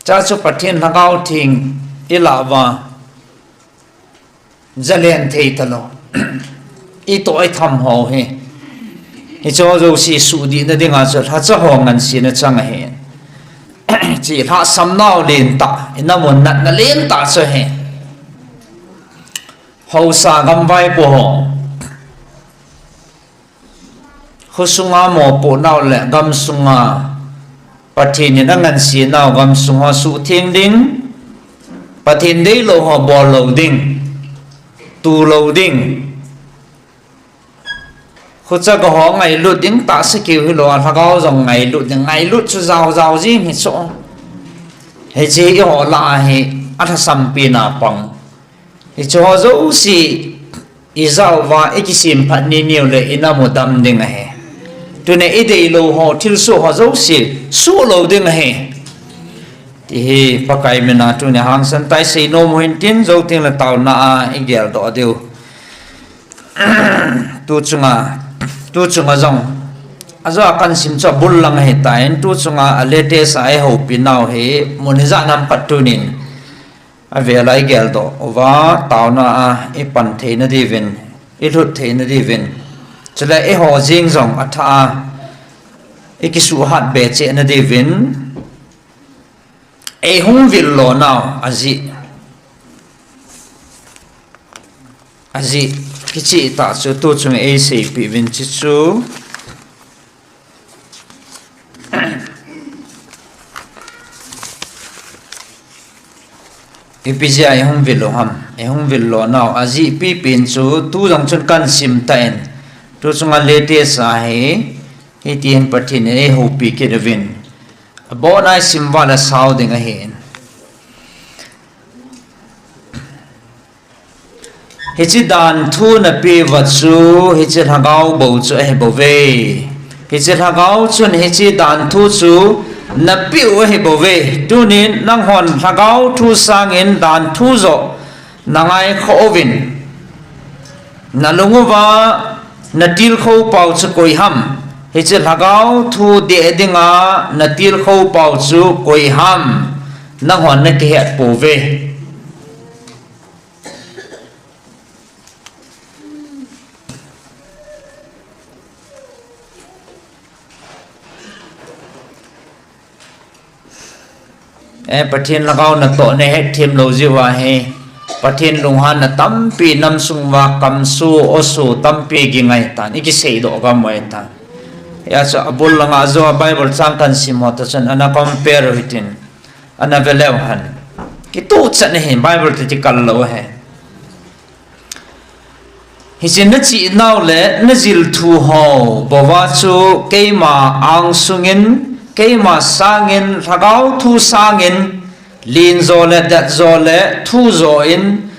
Cha chu Pathen lhagao theng ilah uva, jalen thei talou. Itoh itham ho hi. Hicho jouse suhdihna dinga chu lhacha ho ngansena chang ahi. Chi lhasam nau lentah, inamun natna lentah chu ahi. Haosa gamvaipo ho. Khosunga mopoh nau le gamsunga Pathen in angansea nau gamsung ho suhtheng ding, Pathen deilou ho bol lou ding, tu lou ding. Khochaga ho ngailut ding tahsa keu hilou a, lhagao jong ngailut ding, ngailut chu jao jao jing hi chu. Hiche hi eiho lah a hi alhasampi na pang. Hiche ho jouse ijao uva ikisemphat nini uleh inamu dam ding ahi. Tunia ideilou ho, thilsoh ho jouse suh lou ding ahi. Ti hi Pakai mina tunia hangsan tai, seinom u hintin, jou tengle taona a igeldoh diu. Tu chunga, tu chunga jong, ajo a kahin sim chu abul lang ahitan, tu chunga a latest a eihoupi nau hi mun ijat ham khat tunin avel a igeldoh uva, taona a ipan theina diuvin, ilhut theina diuvin, chule eiho jeng jong athah a ikisuhhat be chehna diuvin, eihung vil lonau ajeh, ajeh kicheh tah chu tu chung eiseipeh uvin, chuchu ipi jeh a eihung vil u ham, eihung vil lonau ajeh pipen chu tu jong chun kahin sim tan, tu chunga latest a hi, hitin Pathen in eihoupi kit uvin, abona isim uva le sao ding ahin. Hiche danthu napeh uva chu, hiche lhagao bou chu ahibouve. Hiche lhagao chun hiche danthu chu napeh u ahibouve. Tunin nanghon lhagao thu sangin danthu joh nangaikhoh uvin, nalung uva natilkhou pau chu koi ham? Hiche lhagao thu deh dinga natilkhou pau chu koi ham? Nanghon nakihet pouve. Eh, Pathen lhagao natoh nahetthem lou jeh uva hi, Pathen lunghanna tampi namsung uva kamsoh, osoh tampi ging ahitan, ikiseidoh gam u ahitan. Hijeh chun abul langa ajo a Bible chang kahin sim ho toh chun ana compare u hitin, ana veleu hen. Kituhchan ahi, Bible toh kikal lou ahi. Hiche nachih nau le najil thu ho bouva chu keima angsungin, keima sangin, lhagao thu sangin, lenjo le, detjo le, thujo in,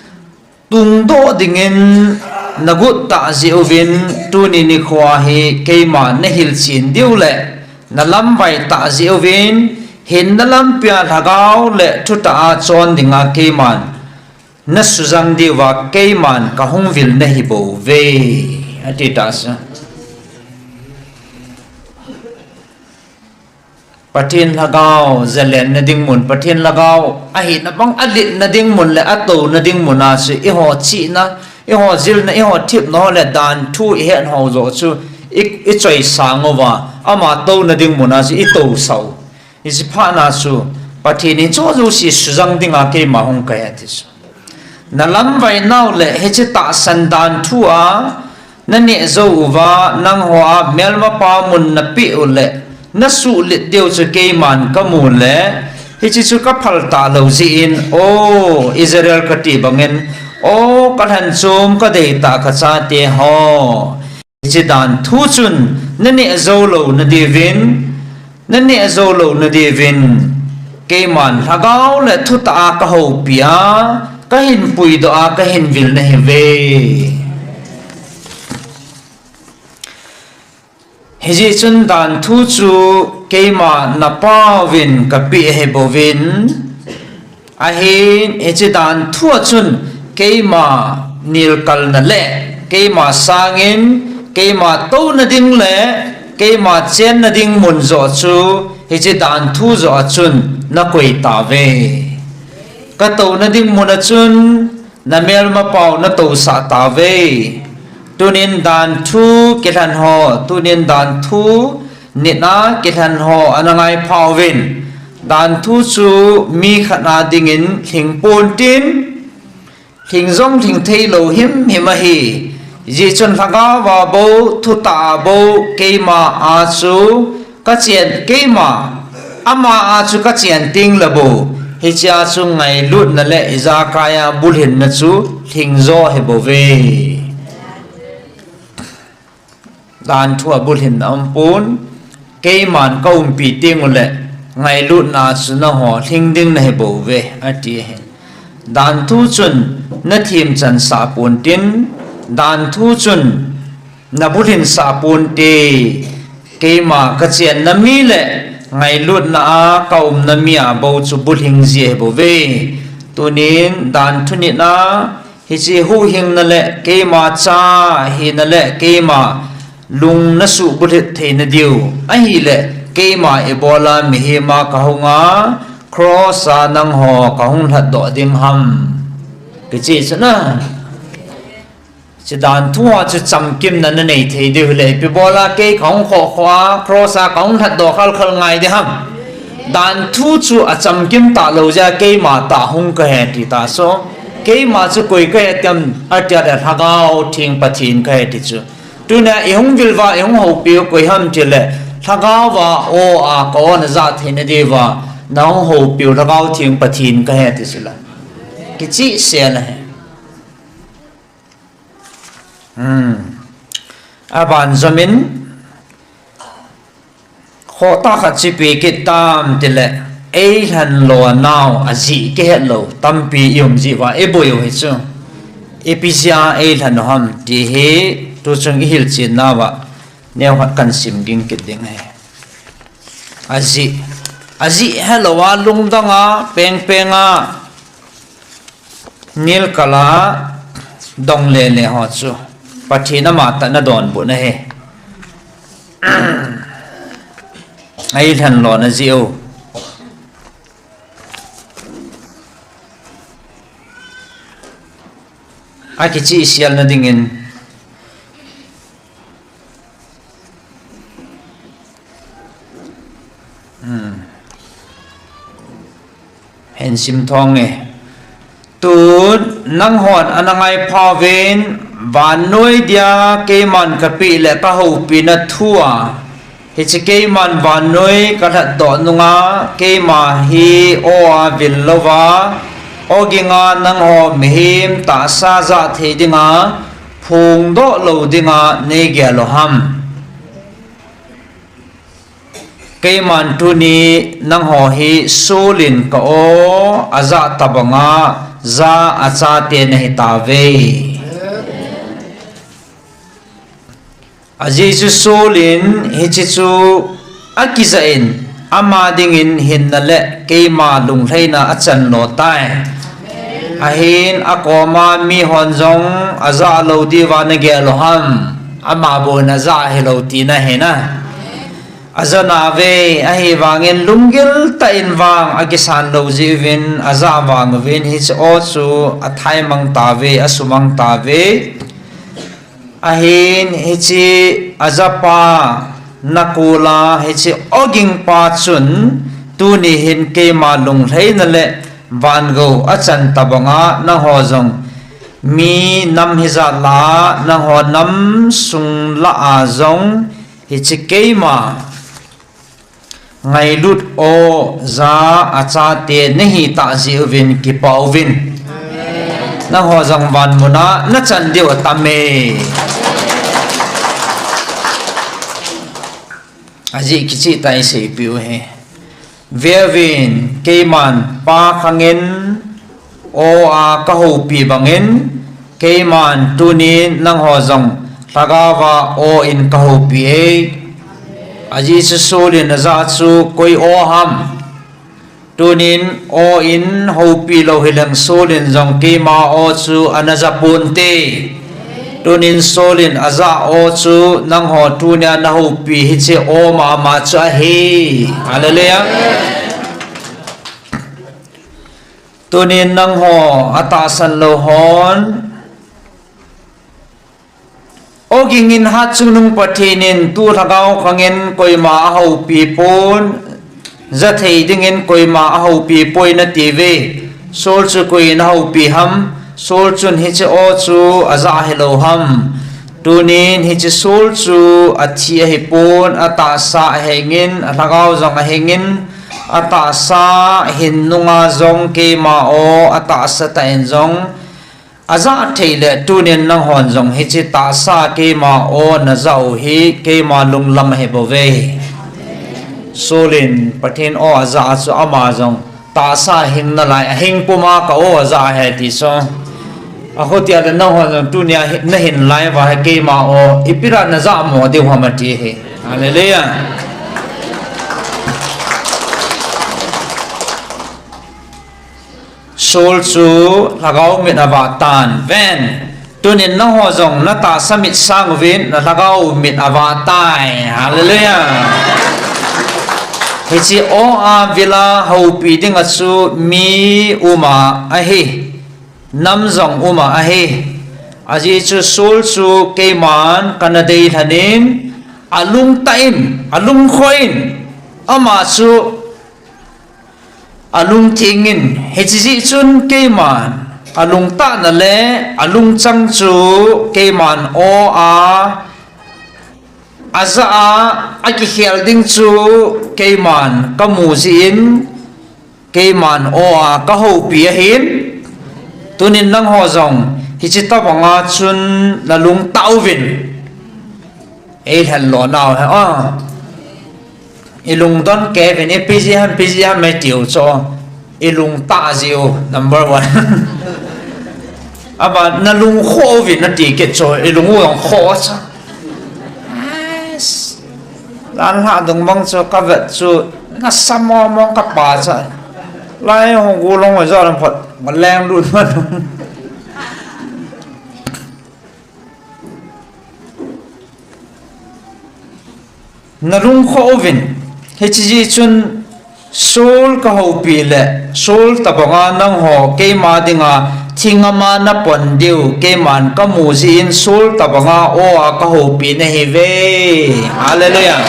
tungdoh dingin nagot tah jeh uvin, tuni nikhoa hi keima nahilchen diu le, nalamvai tah jeh uvin, hinna lampia lhagao le thutah a chon dinga keiman nasujang diuva keiman kahung vil nahibouve, ati tah chu. Pathen lhagao jalenna ding mun, Pathen lhagao ahina bang alitna ding mun le atouna ding muna chu eiho chihna, eiho jilna, eiho thepna ho le danthu ihet ho joh chu i, ichoisang uva, ama touna ding muna chu itousah u. Hiche phatna chu Pathen in hicheho jouse sujang dinga keima hung kai ati chu. Nalamvai nau le hiche tahsan danthu a naneh jou uva, nangho a melmapa mun napeh u le nasuhlet diu chu keiman kamu le, hiche chu kaphal talou jeh in, O Israel kati bangin, O kalhenchom kadeitah kachate ho, hiche danthu chun naneh jou louna diuvin, naneh jou lou nadiuvin, keiman lhagao le thutah a kahoupi a, kahin puidoh a, kahin vil nahiuve. Hijeh chun danthu chu keima napauvin kapeh ahibouvin, ahin hiche danthu a chun keima nilkalna le keima sangin keima touna ding le keima chenna ding mun joh chu hiche danthu joh a chun nakoi tauve. Katouna ding mun a chun namelmapau natousah tauve. Tunin danthu kilhen ho, tunin danthu nitna kilhen ho ana ngaiphah uvin. Danthu chu mi khat a dingin lhing pontin, lhing jong lhing theilou himhim ahi. Hijeh chun lhagao a bou, thutah a bou, keima a chu kachen, keima ama a chu kachen tengle bou, hichea chu ngailutna le ijakai a bulhinna chu lhingjo ahibouve. Danthu a bulhinna aumpon, keiman kaumpi tenguleh ngailutna chu nangho lhing ding nahibouve, ati ahi. Danthu chun nathemchansah pontin, danthu chun nabulhinsah ponte, keima kachenna mi le ngailutna a kaumna mi a bou chu bulhing ji ahibouve. Tunin danthu nitna, hiche huhhingna le keima cha hina le keima lung nasuh bulhit theina diu ahile, keima ibola mihem a kahunga, cross a nangho kahung lhatdoh ding ham, kiche chu na. Hiche danthu a chu chamkimna nanei thei diu hile, ipi bola kei kahung khohkhoh a, cross a kahung lhatdoh khalkhal ngai ding ham. Danthu chu achamkim talou jeh a keima tah hung kahi ti taso. Keima chu koi kahi tam, atia le Lhagao Theng Pathen kahi ti chu. Tunia ihung vil uva ihung houpiu koi ham tile, lhagao a o a ka-o najah theina diuva nahung houpiu Lhagao Theng Pathen kahi ti chu la. Kichehsel ahi. Aban jomin, khohtah khat chu ipi kit tam tile, eilhen lonau ajeh kihetlou tampi ium jeh uva iboi u hi chu. Ipi jeh a eilhen u ham ti hi tuchung ihilchen nauva neokhat kahin sim ging kit ding ahi. Ajeh, ajeh helouva lungdanga pengpenga nilkala dong lele ho chu Pathen amatah in adonbut ahi. Eilhen lona jeh u akichehselna dingin, hin simthong e. Tun nanghon ana ngaiphauvin, vannoi dia keiman kapeh le kahoupina thua, hiche keiman vannoi kalhatdoh nunga keima hi o a vil louva, o ginga nangho mihem tahsa jah thei dinga phongdoh lou dinga neigel u ham? Keiman tuni nangho hi Saul in ka-o ajah tobanga, jah achate nahitauve. Ajeh chu Saul in hiche chu akijah in, ama dingin hinna le keima lunglhaina achan lo tai. Ahin akoma mihon jong ajah lou diuva nagel u ham, ama bou in ajah hilou tina ahi na. Ajah nauve, ahivangin lunggil tah in vang akisan lou jeh uvin, ajah vang uvin, hiche o chu athaimang tauve, asumang tauve. Ahin hiche ajahpa nakula hiche ogingpa chun tuni hin keima lunglhaina le vangou achan tobanga nangho jong mi nam hijat lah a, nangho nam sung lah a jong hiche keima ngailut o jah achate nahitah jeh uvin kipah uvin. Nangho jong vanmuna nachan diu atam e. Ajeh kicheh tah in seipeh u hi. Veuvin, keiman Pa khangin aw a kahoupi bangin, keiman tunin nangho jong lhagao a aw in kahoupi e. Ajeh chu Saul in ajah chu koi aw ham. Tunin aw in houpi lou hileng Saul in jong keima aw chu ana ja ponte. Tunin Saul in ajah aw chu nangho tunia nahoupi hiche aw mama chu ahi. Hallelujah. Tunin nangho atahsan lou hon, aw gingin Hatchungnung Pathen in tu lhagao khangin koima ahoupi pon, ja thei dingin koima ahoupi poi nati uve. Saul chu koi in ahoupi ham? Saul chun hiche aw chu ajah hilou ham? Tunin hiche Saul chu athi ahipon, atahsa ahengin, alhagao jong ahengin, atahsa hin nunga jong keima aw atahsa tah in jong ajah thei le tunin nanghon jong hiche tahsa keima aw najah u hi keima lunglam ahi bouve. Saul in Pathen aw ajah a chu ama jong tahsa hing nalai, ahing puma ka aw ajah ahi ti chu. Akhutia le nanghon jong tunia hi, nahin lai uva hi keima aw ipi dia najah mo diu ham ati hi. Hallelujah. Saul chu lhagao mit avah tan ven. Tunin nangho jong natahsa mit sang uvin, nalhagao mit avah tai. Hallelujah. Hiche aw a vil a houpi dinga chu mi uma ahi. Nam jong uma ahi. Ajeh chu Saul chu keiman kana deilhen in, alungtah in, alungkhoh in, ama chu alungtheng in, hiche jeh chun keiman alungtahna le alungchang chu keiman aw a ajah a, akikhel ding chu keiman kamu jeh in, keiman aw a kahoupi ahin. Tunin nangho jong hiche tobanga chun nalungtah uvin. Eilhen lou nau hi, ah, ilungdon kei uvin, ipi jeh ham, ipi jeh ham eitiu chu, ilungtah jeh u number one. Aban nalungkhoh uvin nati kit chu, ilung u jong khoh chu. Jan lhah dung bang chu kavet chu, nasa mong mong kapa chu. Lai hung gu long mai jo lam phot, ma leng lut man. Nalungkhoh uvin, hiche jeh chun Saul kahoupi le, Saul tobanga nangho keima dinga thingama napon diu, keiman kamu jeh in Saul tobanga aw a kahoupi nahiuve. Hallelujah.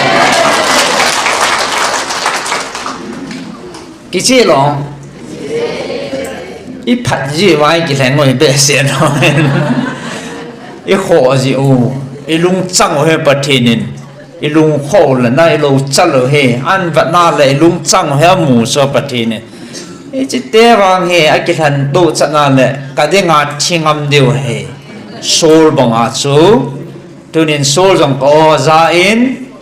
Kicheh lou. Iphat jeh uva ikilhen ngoi behseh lou. Ikhoh jeh u, ilungchang u hi Pathen in. Ilungkhoh u le na ilou chal u hi, ahin vetna le ilungchang u hi amu chu Pathen in. Hiche te vang hi akilhen doh chatna le kadinga thingam diu hi Saul banga chu. Tunin Saul jong ka aw ja in,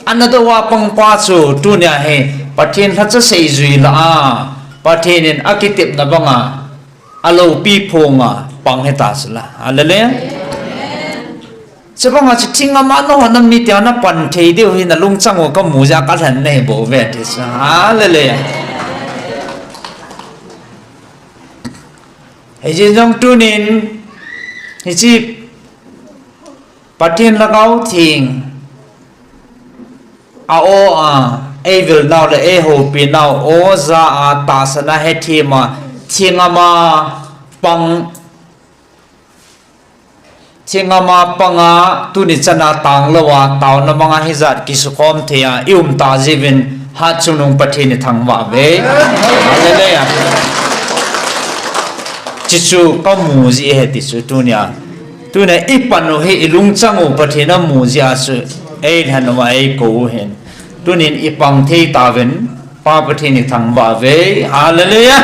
ana doh a pangpa chu tunia hi Pathen lhacha seijui lah a, Pathen in akitepna banga aloupi phonga pang hita chu la. Hallelujah. Chubanga chu thingama nahon na mitia napan thei diu hi nalungchang u kamu jeh a kalhen nahi bouve ti chu. Hallelujah. Hijeh jong tunin, hiche Pathen Lhagao Theng a aw a eivil nau le eihoupi nau, aw ja a tahsan a hethem a, thingama pang, thingama panga tuni chana tang lou a, taona manga hijat kisukhom thei a i um ta jeh uvin Hatchungnung Pathen ithangvah uve. Hallelujah. Chuchu kamu jeh ahi ti chu tunia. Tunia ipan u hi ilungchang u Pathen amu jeh a chu eilhen uva eikou u ahin. Tunin ipang thei tauvin Pa Pathen ithangvah uve. Hallelujah.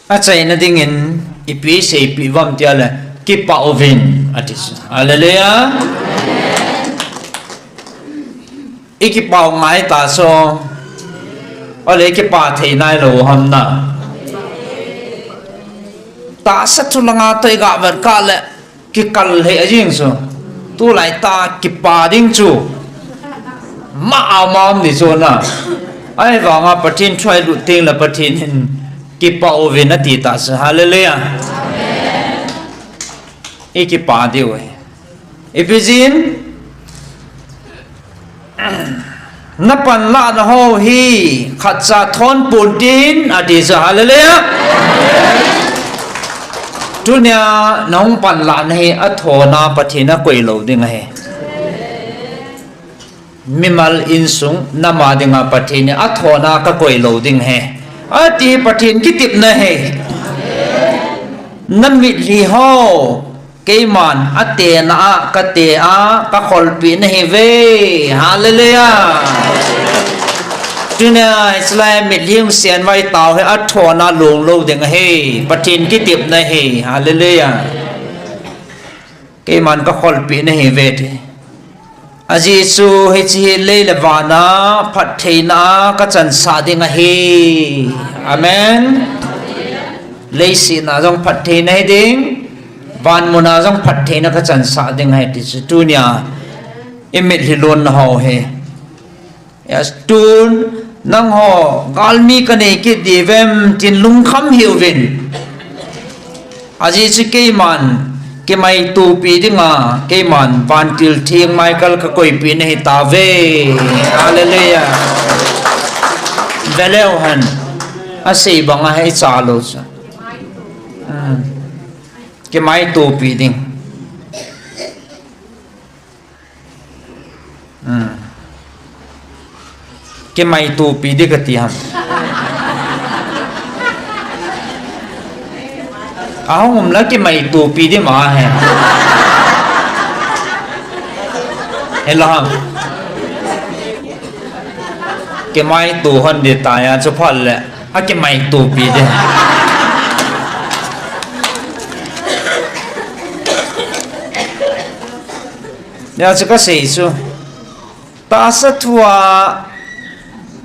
Achaina dingin ipi seipeh uvam tia le, Kipah uvin, ati chu. Hallelujah. I kipah u ngai ta chu. Ole, i kipah thei nailou ham na. Tahsa thu langa toh i ga vet kah le kikal lheh jing chu. Tulai tah kipah ding chu ma a ma um ni chu na. Ahivanga Pathen thu i lut teng le Pathen in kipah uvin ati ta chu. Hallelujah. I kipah diu ahi. Ipi jeh in, na panlahna ho hi khatcha thon pon tin, ati chu. Hallelujah. Tunia na hung panlahna hi athona Pathen a koi lou ding ahi. Mimal insung nama dinga Pathen in athona ka koi lou ding ahi, ati Pathen kitepna ahi. Na mitlhi ho, keiman atena a, kate a, ka kholpeh nahi uve. Hallelujah. Tunia, hiche lai mitlhi hung sen vai tau hi athona long lou ding ahi. Pathen kitepna ahi. Hallelujah. Keiman ka kholpeh nahi uve ti. Ajeh chu hiche hi lei le van a phattheina a ka chansah ding ahi. Amen. Leiset a jong phattheina hi ding, van mun a jong phattheina ka chansah ding ahi ti chu tunia i mitlhi lonna ho hi. Yes, tun nangho galmi ka nei kit diu vem tin lungkham hih uvin. Ajeh chu keiman kimaitopi dinga, keiman vantil theng Michael ka koipeh nahi tauve. Hallelujah. Ve leu hen. Asei banga hi cha lou chu. Hmm. Kimaitopi ding. Hmm. Kimaitopi ding kati ham. Ahung um la kimaitopi ding ma he. Hela ham. Kimaito hon ding tah a chu phat le. Akimaitopi ding. Nia chu ka sei chu. Tahsa thu a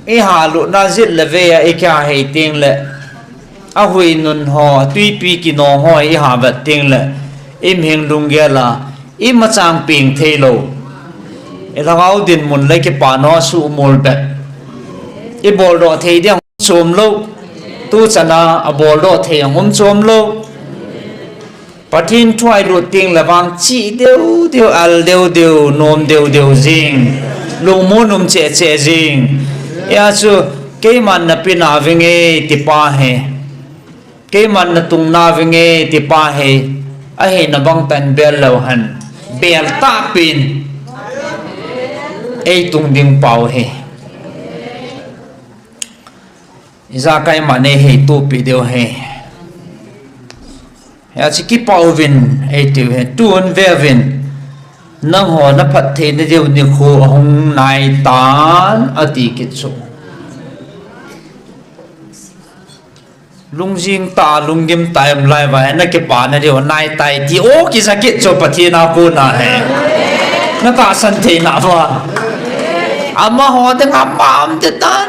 i halutna jeh le vei a i kihei teng le, ahuinun ho, atuipi kinong ho i havet teng le, i mihing lunggel a, i machang peng thei lou. I lhagao dinmun le kipana suhmol bep. I boldoh thei ding chom lou. Tuchan a aboldoh thei a um chom lou. Pathen thu a i lut teng le vang chih deu deu, al deu deu, nom deu deu jing, lungmon um cheh cheh jing. Hia chu, keiman na pe nauvinge ti pa hi, keiman na tung nauvinge ti pa hi, ahina bang tah in bel leu hen, bel tahpi in ei tung ding pau hi. Ijakai man ei heitopi diu hi. Hia chu kipah uvin ei tiu hi, tun ve uvin. Nangho na phattheina diu nikho ahung nai tan ati kit chu. Lungjing tah, lunggim tah em lai uva, na kipana diu nai tai ti o kisa kit chu Pathen a kona hi. Na tahsan thei nauva. Amaho dinga pam te tan.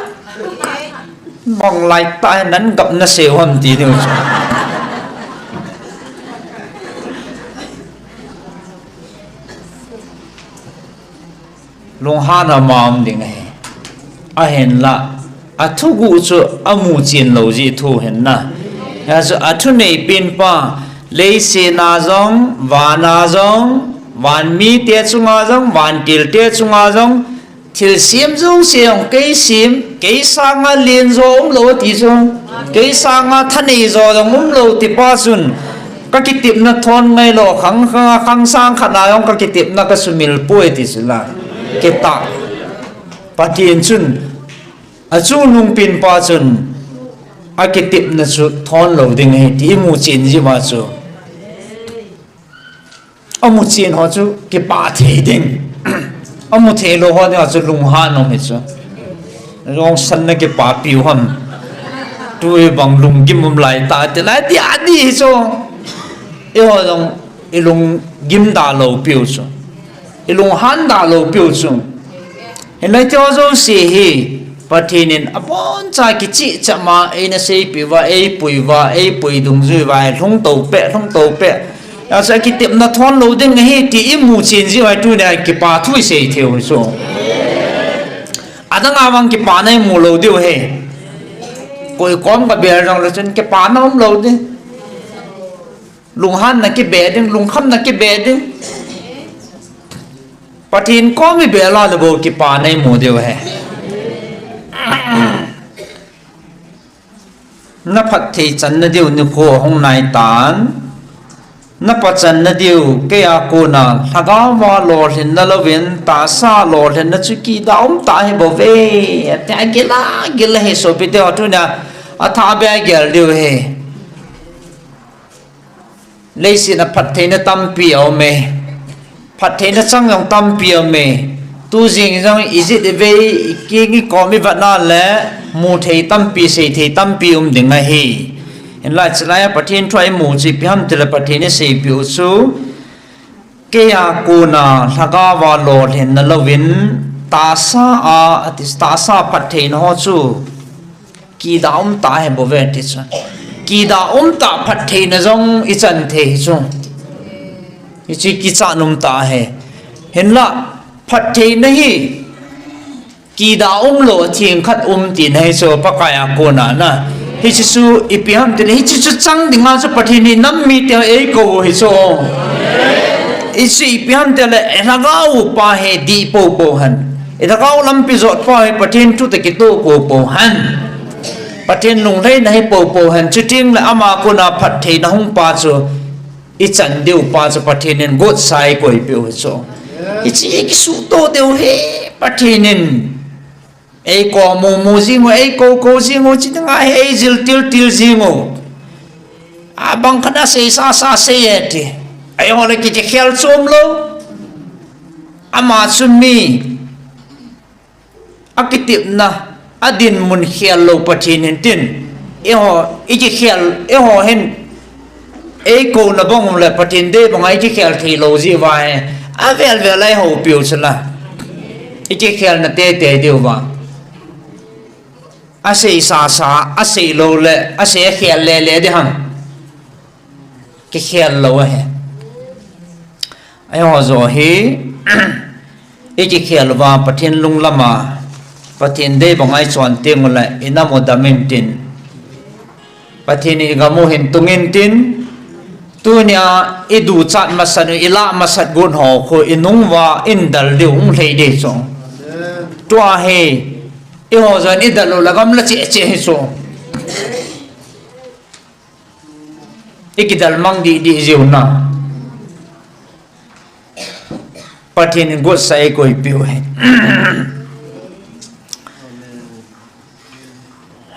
Bang lai tah nan gapna sei u ham ti diu chu. Lunghan a ma um ding ahi. Ahinla, athuguh chu amu chen lou jeh thu ahin na. Hia chu athunei pen pa, leiset a jong, van a jong, van mite chunga jong, vantil te chunga jong, thilsem jouse jong kei sem, kei sanga lenjo umlou ati chu. Kei sanga thaneijo jong umlou ti pa chun, ka kitepna thon ngailou, khang, khang, khang sang khat a jong ka kitepna ka sumil poi ti chu la. Kitah. Pathen chun, achungnung pen pa chun, akitepna chu thon lou ding ahi ti imu chen jeh uva chu. Amu chen ho chu kipah thei ding. Amu thei lou ho dinga chu lunghan um hi chu. Jong san na kipapi u ham. Tui bang lunggim um lai tah ti lai ti adi hi chu. Eiho jong ilung gim da lou piu chu, ilung han da lou piu chu. Hinlai ti ho jouse hi Pathen in aboncha kicheh cheh ma eina seipeh uva, eipui uva, eipui dungjui uva, lhung to peh, lhung to peh. Achu kitepna thon lou ding ahi ti imu chen jeh uva tunia kipa thu isei thei u chu. Adang a vang kipana imu lou diu ahi. Koi kom kabel jongle chun kipana um lou ding. Lunghanna kibe ding, lungkhamna kibe ding. Pathen kom ibel a le bou kipana imu diu ahi. Na phatthei channa diu nikho ahung nai tan. Na phatchanna diu, keiya kona lhagao a lolhinna louvin, tahsa lolhinna chu kidam tah ahi bouve. Ati agil a, agil ahi sopite ho tunia, athah beh a gel diu ahi. Leiset a phattheina tampi aume. Phattheina chang jong tampi aume. Tu jing jong ijat ivei, ikeng ikom ivet na le, mu thei tampi, sei thei tampi um ding ahi. Hinlai chulai a Pathen thu a imu chu ipi ham tile Pathen in aseipeh u chu, keiya kona lhagao a lolhinna louvin, tahsa a, ati, tahsa phattheina ho chu kidam tah ahi bouve ti chu. Kidam tah phattheina jong ichan thei chu. Hiche kichat um tah ahi. Hinla phattheina hi kidam lou theng khat um tina ahi chu Pakai a kona na. Hiche chu ipi ham tile hiche chu chang dinga chu Pathen in nam mite eikou u ahi chu. Hiche ipi ham tile ilhagao pa hi dih poupou hen. Ilhagao lampi jot pa hi Pathen thu toh kitoh poupou hen. Pathen lunglhaina hi poupou hen. Chuteng le ama kona phattheina hung pa chu ichan diu pa chu Pathen in gotsa eikoipeh u ahi chu. Hiche kisuhtoh diu hi Pathen in eikou mumu jing u, eikou kou jing u, chuteng a hi eijil til til jing u. Abang khat asei sasa sei e ti. Eiho le kikhel chom lou. Ama chu mi akitepna, adinmun khel lou Pathen hin tin. Eiho, ikikhel, eiho hin eikouna bang um le Pathen dei banga ikikhel thei lou jeh uva hi. Avel vel a ihoupiu chu la. Ikikhelna teitei diu va. Asei sasa, asei lou le, asei akhel lele ding ham. Kikhel lou ahi. Eiho joh hi, ikikhel uva Pathen lunglam a, Pathen dei banga ichon teng ule, inam u dam intin. Pathen in igam u hin tung intin. Tunia iduchat masat u, ilah masat got ho khu inung uva eidal diu hung lhei ding chu. Tua hi, eiho joh in idal u le gam la cheh cheh hi chu. Ikidal mang dih dih jiu na. Pathen in gotsa eikoipiu hi.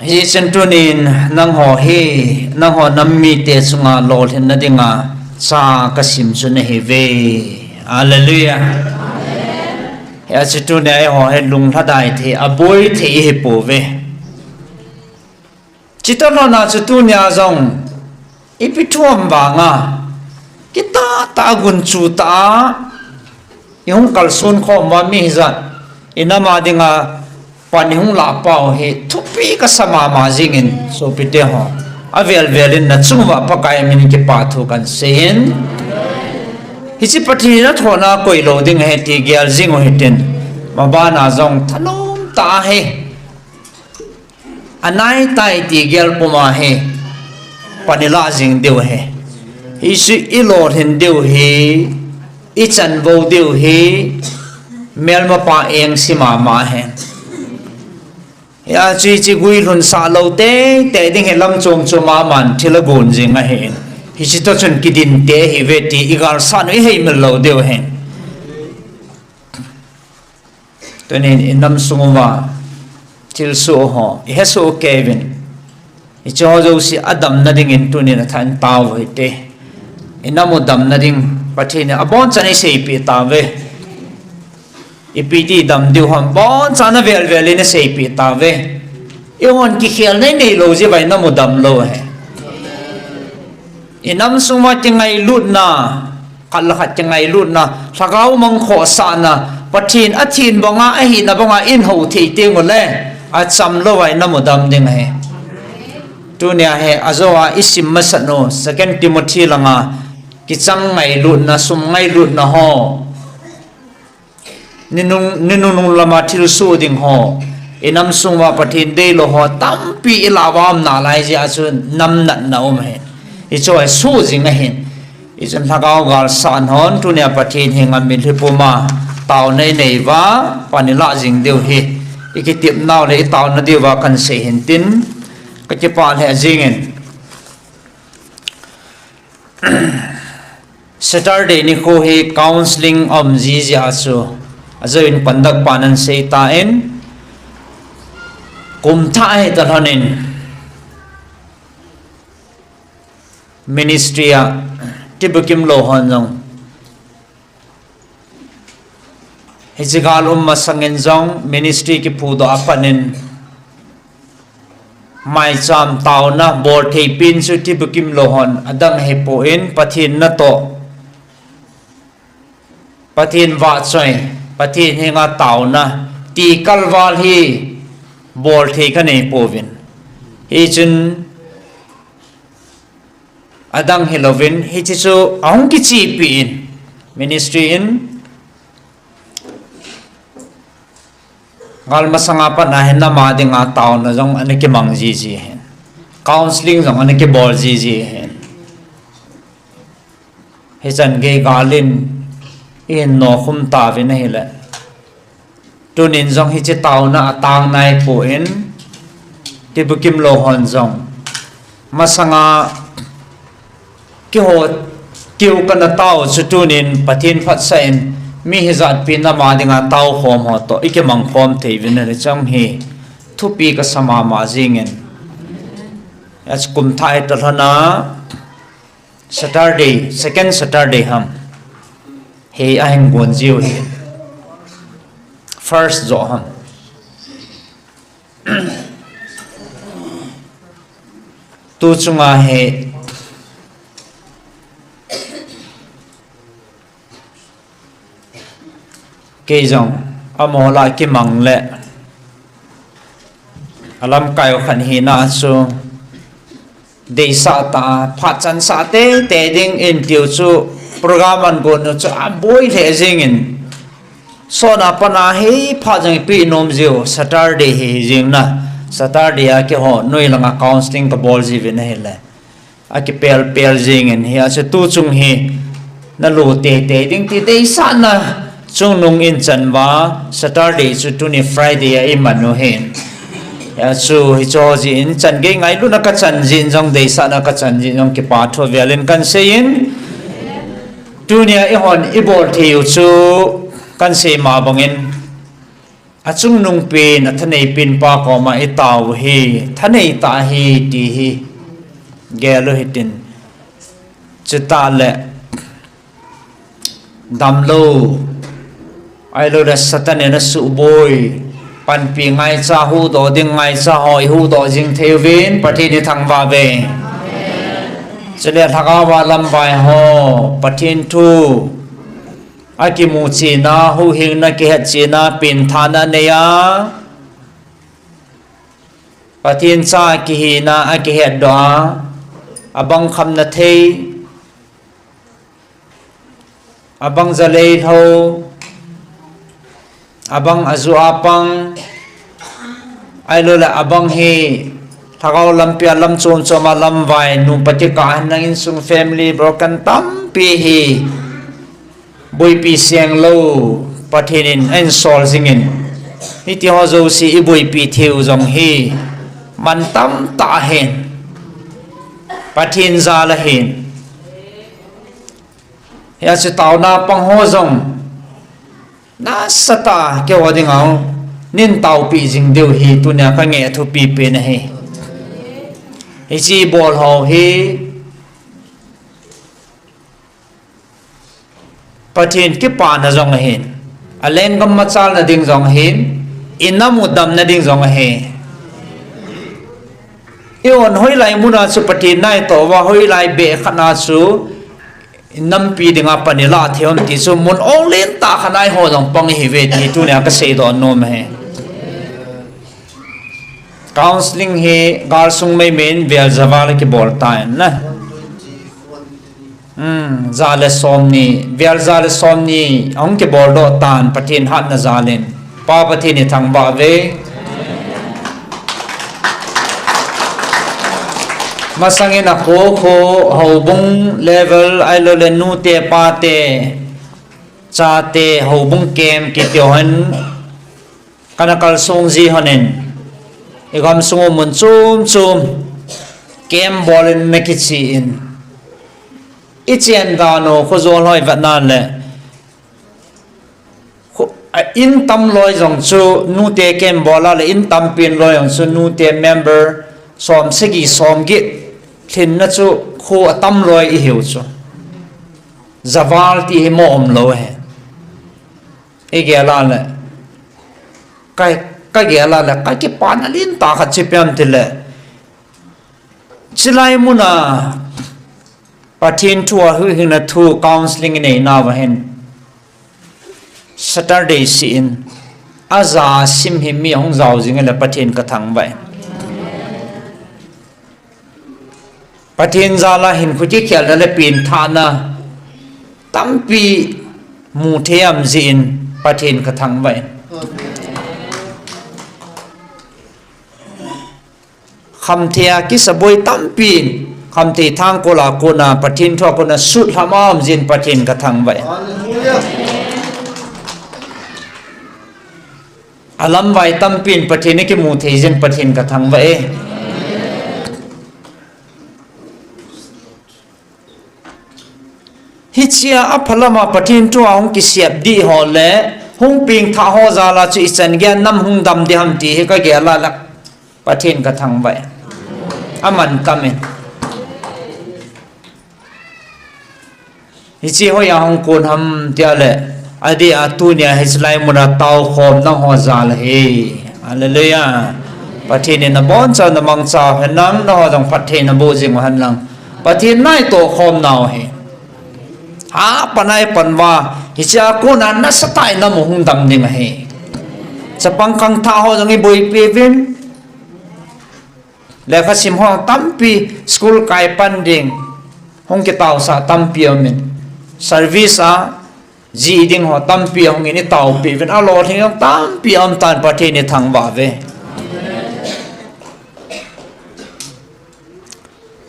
Hijeh chun tunin nangho hi, nangho nam mite chunga lolhinna dinga cha kasim chu nahiuve. Hallelujah. Hijeh chun tunia eiho hi lunglhadai thei, aboi thei ihipouve. Chutah lhona chu tunia jong, ipi thu ham vanga, kitah tah a gunchu tah a, ihung kalson khom uva mi hijat, inam a dinga pan ihung lahpau hi thupi kasa mama jingin sopite ho. Avel vel in nachung uva Pakai min in kipa thu kahin seiyin. Hiche Pathen in athona koi lou ding ahi ti gel jing u hitin. Mabana jong thanom tah ahi. Anaitai ti gel puma hi, pan ilah jing diu ahi. Hichu ilolhin diu hi, ichanvou diu hi, melmapa engse mama ahi. Hijeh chun hiche guilhunsah lou teitei ding hi lam chom chom a aman thil agon jing ahi. Hiche toh chun kidin tei ahiuve ti igalsat u iheimil lou diu ahi. Tunin inam sung uva thilsoh ho, ihesoh keiyuvin. Hiche ho jouse adamna dingin tunin athah in tao u hite. Inam u damna ding Pathen in abonchan eiseipeh tauve. Ipi ti dam diu ham abonchan avel vel in eiseipeh tauve. Eihon kikhelna inei lou jeh uva inam u dam lou ahi. Inam sung uva kingailutna khat le khat kingailutna, lhagao mangkhohsahna, Pathen athin banga, ahina banga in hou thei teng ule, achamlou a inam u dam ding ahi. Tunia hi, ajou a isim masat u, Second Timothy langa, kichang ngailutna, sum ngailutna ho. Ninung, ninunung lama thilsoh ding ho. Inam sung uva Pathen deilou ho tampi ilah uva um nalai jeh a chu namnatna um ahi. Hichu hi soh jing ahin. Hichun lhagao galsat hon tunia Pathen henga mitlhi puma taona inei uva, pan ilah jing diu hi. Ikitepnau le itaona diuva kahin sei hin tin. Kakipah lheh jingin. Saturday nikho hi counseling aum jiji a chu, ajou in conduct pan ahin sei tan, kum thah hita lhonin ministry a tibukim lou hon jong, hiche gal um masangin jong ministry kiphudoh a panin, maicham taona bol thei pen chu tibukim lou hon adang ahipon, Pathen natoh, Pathen vahchoi, Pathen henga taona, ti kalval hi bol thei kanei pouvin. Hichun adang hilouvin, hiche chu ahung kichepi in, ministry in, gal masanga pat a hin nama dinga taona jong ana kimang jiji hin. Counseling jong ana kibol jiji hin. Hichan gei gal in ihin nokhum tauvin ahile, tunin jong hiche taona atang naipon, tibukim lou hon jong, masanga keiho, keiho kana tao chu tunin Pathen phatsah in, mi hijat pi nama dinga tao khom ho toh ikimang khom thei uvin ahile chang hi thupi kasa mama jingin. Hiche kum thah hita lhona Saturday, second Saturday ham, hi ahin gon jiu hi. First joh ham. Tu chunga hi kei jong amaho lah kimang le alamkai u khat hina chu deisah tah a, phat chansah teitei dingin tiu chu program agon u chu aboi lheh jingin, sotna pana hi phat jong ipi nom jiu, Saturday hi jing na, Saturday a keiho noi langa counseling kabol jiuvin ahile, akipelpel jingin, hiche tu chung hi nalo teitei ding ti deisahna chungnung in chan uva, Saturday chu tuni Friday a iman u hin. Hiche chu hiche jeh in chan gei ngailutna kachan jeh in jong, deisahna kachan jeh in jong kipa thu avel in kahin sei in, tunia eihon ibol thei u chu kahin sei ma bangin, achungnung pen, athanei pen pa koma itao u hi thanei tah ahi ti hi gel u hitin. Chutah le damlou, ahilouleh Satan in asuhboi, panpi ngaicha, huhdoh ding ngaicha ho ihuhdoh jing thei uvin, Pathen ithangvah uve. Chule lhagao a lamvai ho, Pathen thu akimu chena, huhhingna kihet chena, penthahna anei a, Pathen cha kihina akihetdoh a, abang khamna thei, abang jalei lhou, abang aju a pang, ahilouleh abang hi lhagao lampi a lam chom chom a lamvai, nupa kikah a hin nang insung family broken tampi hi boipi senglou Pathen in ahin sol jingin, hitiho jouse iboipi theiu jong hi mantam tah ahin, Pathen jal ahin. Hiche taona pang ho jong nasatah a keiho dinga nin taopeh jing diu hi tunia kangeh thupi pen ahi. Hiche bol ho hi Pathen kipana jong ahin, alenggam machalna ding jong ahin, inam u damna ding jong ahi. Eihon hoilai muna chu Pathen na itoh uva, hoilai beh khat na chu Nampi dinga pan ilah thei ham ti chu mun ong lentah khat a eiho jong pang ihiuve ti tunia kasei doh nom ahi. Counseling hi galsung mei mei in vel javal kibol tan na. Hmm, ja le som ni, vel ja le som ni ahung kibol doh tan Pathen hatna jal in. Pa Pathen ithangvah uve. Masang in akho kho, houbung level, ahilou le nute pate, chate, houbung camp kiti ho hin kana kalsong ji hon in, igamsung u mun chom chom camp bol in na kichi in. Ichen dan u, khojol ho ivet na le, khu-, a in tam loi jong chu nute camp bol a le in tampin loi jong chu nute member som sagi som get lhinna chu khu atam loi ihiu chu. Javal ti hi mo umlou ahi. Igel a le, ka, kagel a le, kakipana lentah khat chu ipi ham ti le, chulai muna Pathen thu a huhhingna thu counseling inei nauva hin Saturday seh in aja asim hi mi ahung jao jing le Pathen kathangvah in. Pathen jal a hinkho kikhelna le pengthahna tampi mu thei ham jeh in Pathen kathangvah in. Khamthei a kisaboi tampi in, khamthei thangkol a kona, Pathen thu a kona sutlham a um jeh in Pathen kathangvah e. Alamvai tampi in Pathen akimu thei jeh in Pathen kathangvah e. Hichea aphalam a Pathen thu a hung kisep ding ho le hung pengthah ho jal a chu ichan geiya nam hung dam ding ham ti hi kagel a le Pathen kathangvah e. Aman tam e. Hiche hoiya hung kon ham tia le, adeh a tunia hiche lai muna taokhomna ho jal ahi. Hallelujah. Pathen in nabonchauna mangcha hen lang, nangho jong phatthei naboh jing u hen lang, Pathen in eitoh khom nau ahi. Hapan a ipan uva, hichea kona nasatah in nam u hung dam ding ahi. Chapang khangthah ho jong iboipi uvin. Lekhasim ho tampi, school kai pan ding, hung kitaosah tampi aum in. Service a ji ding ho tampi ahung in, itaopi uvin, alolhing jong tampi aum tan, Pathen ithangvah uve.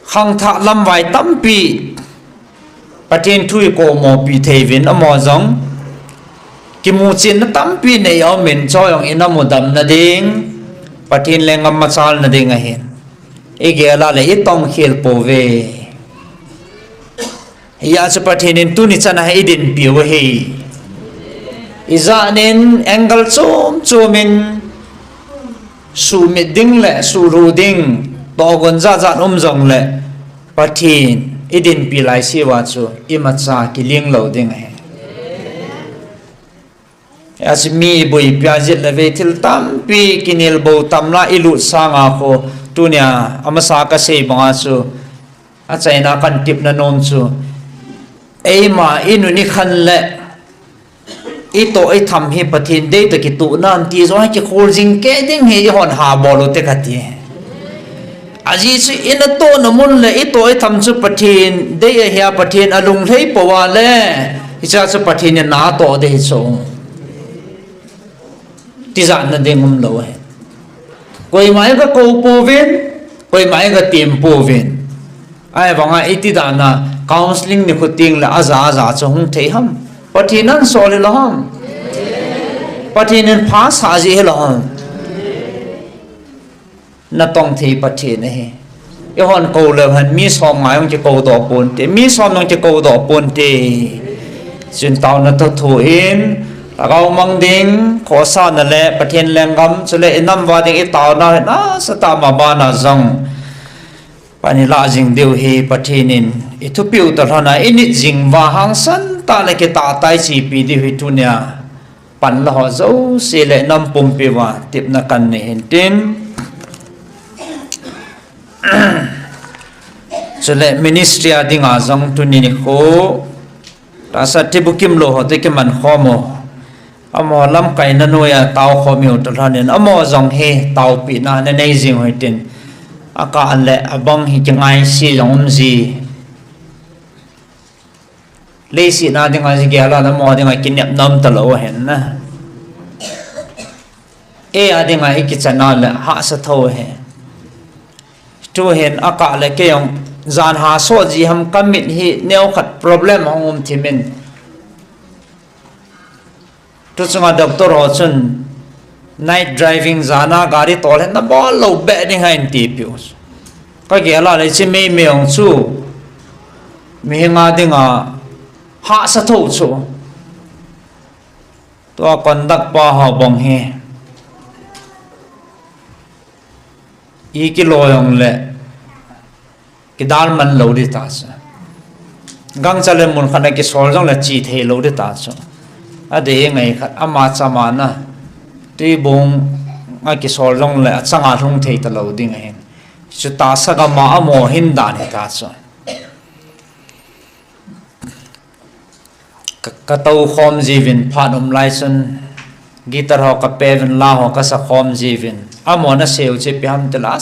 Khangthah lamvai tampi, Pathen thu ikompi thei uvin, amaho jong kimuchenna tampi nei aum in, chujong inam u damna ding, Pathen lenggam machalna ding ahin, igel a le itongkhel pouve. Hijeh a chu Pathen in tuni chan a hi idinpiu ahi. Ijat nin angle chom chom in sumit ding le sulhu ding tohgon jat jat um jong le Pathen idinpi laiseuva chu imacha kiling lou ding ahi. Achu mi iboipi a jeh le ve thil tampi kinelbou tam la ilut sanga khu tunia amasa kasei banga chu achaina kan tepna nom chu eima inun ikhan le itoh itham hi Pathen deitah kitoh nan ti jong hi kikhol jing kei ding hi ihon habol u te kati. Ajeh chu inatohna mun le itoh itham chu Pathen dei ahia, Pathen alunglhai pou a le, hichea chu Pathen in natoh ding hi chu. Tijatna ding umlou ahi. Koima iga kou pouvin, koima iga tem pouvin. Ahivanga iti dan a counseling nikho teng le aja aja chu hung thei ham? Pathen in asol hilou ham? Pathen in phasah jeh hilou ham? Natong thei Pathen ahi. Ihon kou leu hen mi som ngai hung kikou doh ponte, mi som hung kikou doh ponte. Chun taona toh thu in, lhagao mang ding, khosahna le Pathen lenggam, chule inam uva ding itaona hin asatah a maban a jong pan ilah jing diu hi Pathen in ithupeh u toh lhon a init jing uva hangsan tah le kitah tah a ichepi diu hi tunia pan la ho jouse le nam pumpi uva tepna kan nei hin tin. Chule ministry a dinga jong tuni nikho Tahsa thibu kimlou ho te kiman khom u. Amaho lamkaina noiya tao khom u toh lhonin, amaho jong hi taopina nanei jing u hitin. Akah le abang hi kingaise jong um ji. Leiset a dinga gel a, amaho dinga kinepna um talou hen na. Ei a dinga ikichan a le hahsa tho hi. Tuhin akah le kei jong jan haso ji ham, kamit hi neokhat problem hung um thimin. Tuchunga doctor ho chun night driving, jana gari tol hi nabol lou beh ding ahi atipiu. Kagel a le hiche meimei jong chu mihem a dinga hahsa tho chu. Tua conduct pa ho bang hi ikiloi jongle kidalman lou ding tachu. Gangcha le mun khat a kisol jongle che thei lou ding tachu. Adei ngai khat ama chama na. Tuibung a kisol jongle achanga lhung thei talou ding ahin. Chu tahsa gam a amaho hin dan hitachu. Ka, katou khom jiuvin phat um lai chun guitar ho kapeuvin la ho kasa khom jiuvin. Amaho nasei u chu ipi ham tile,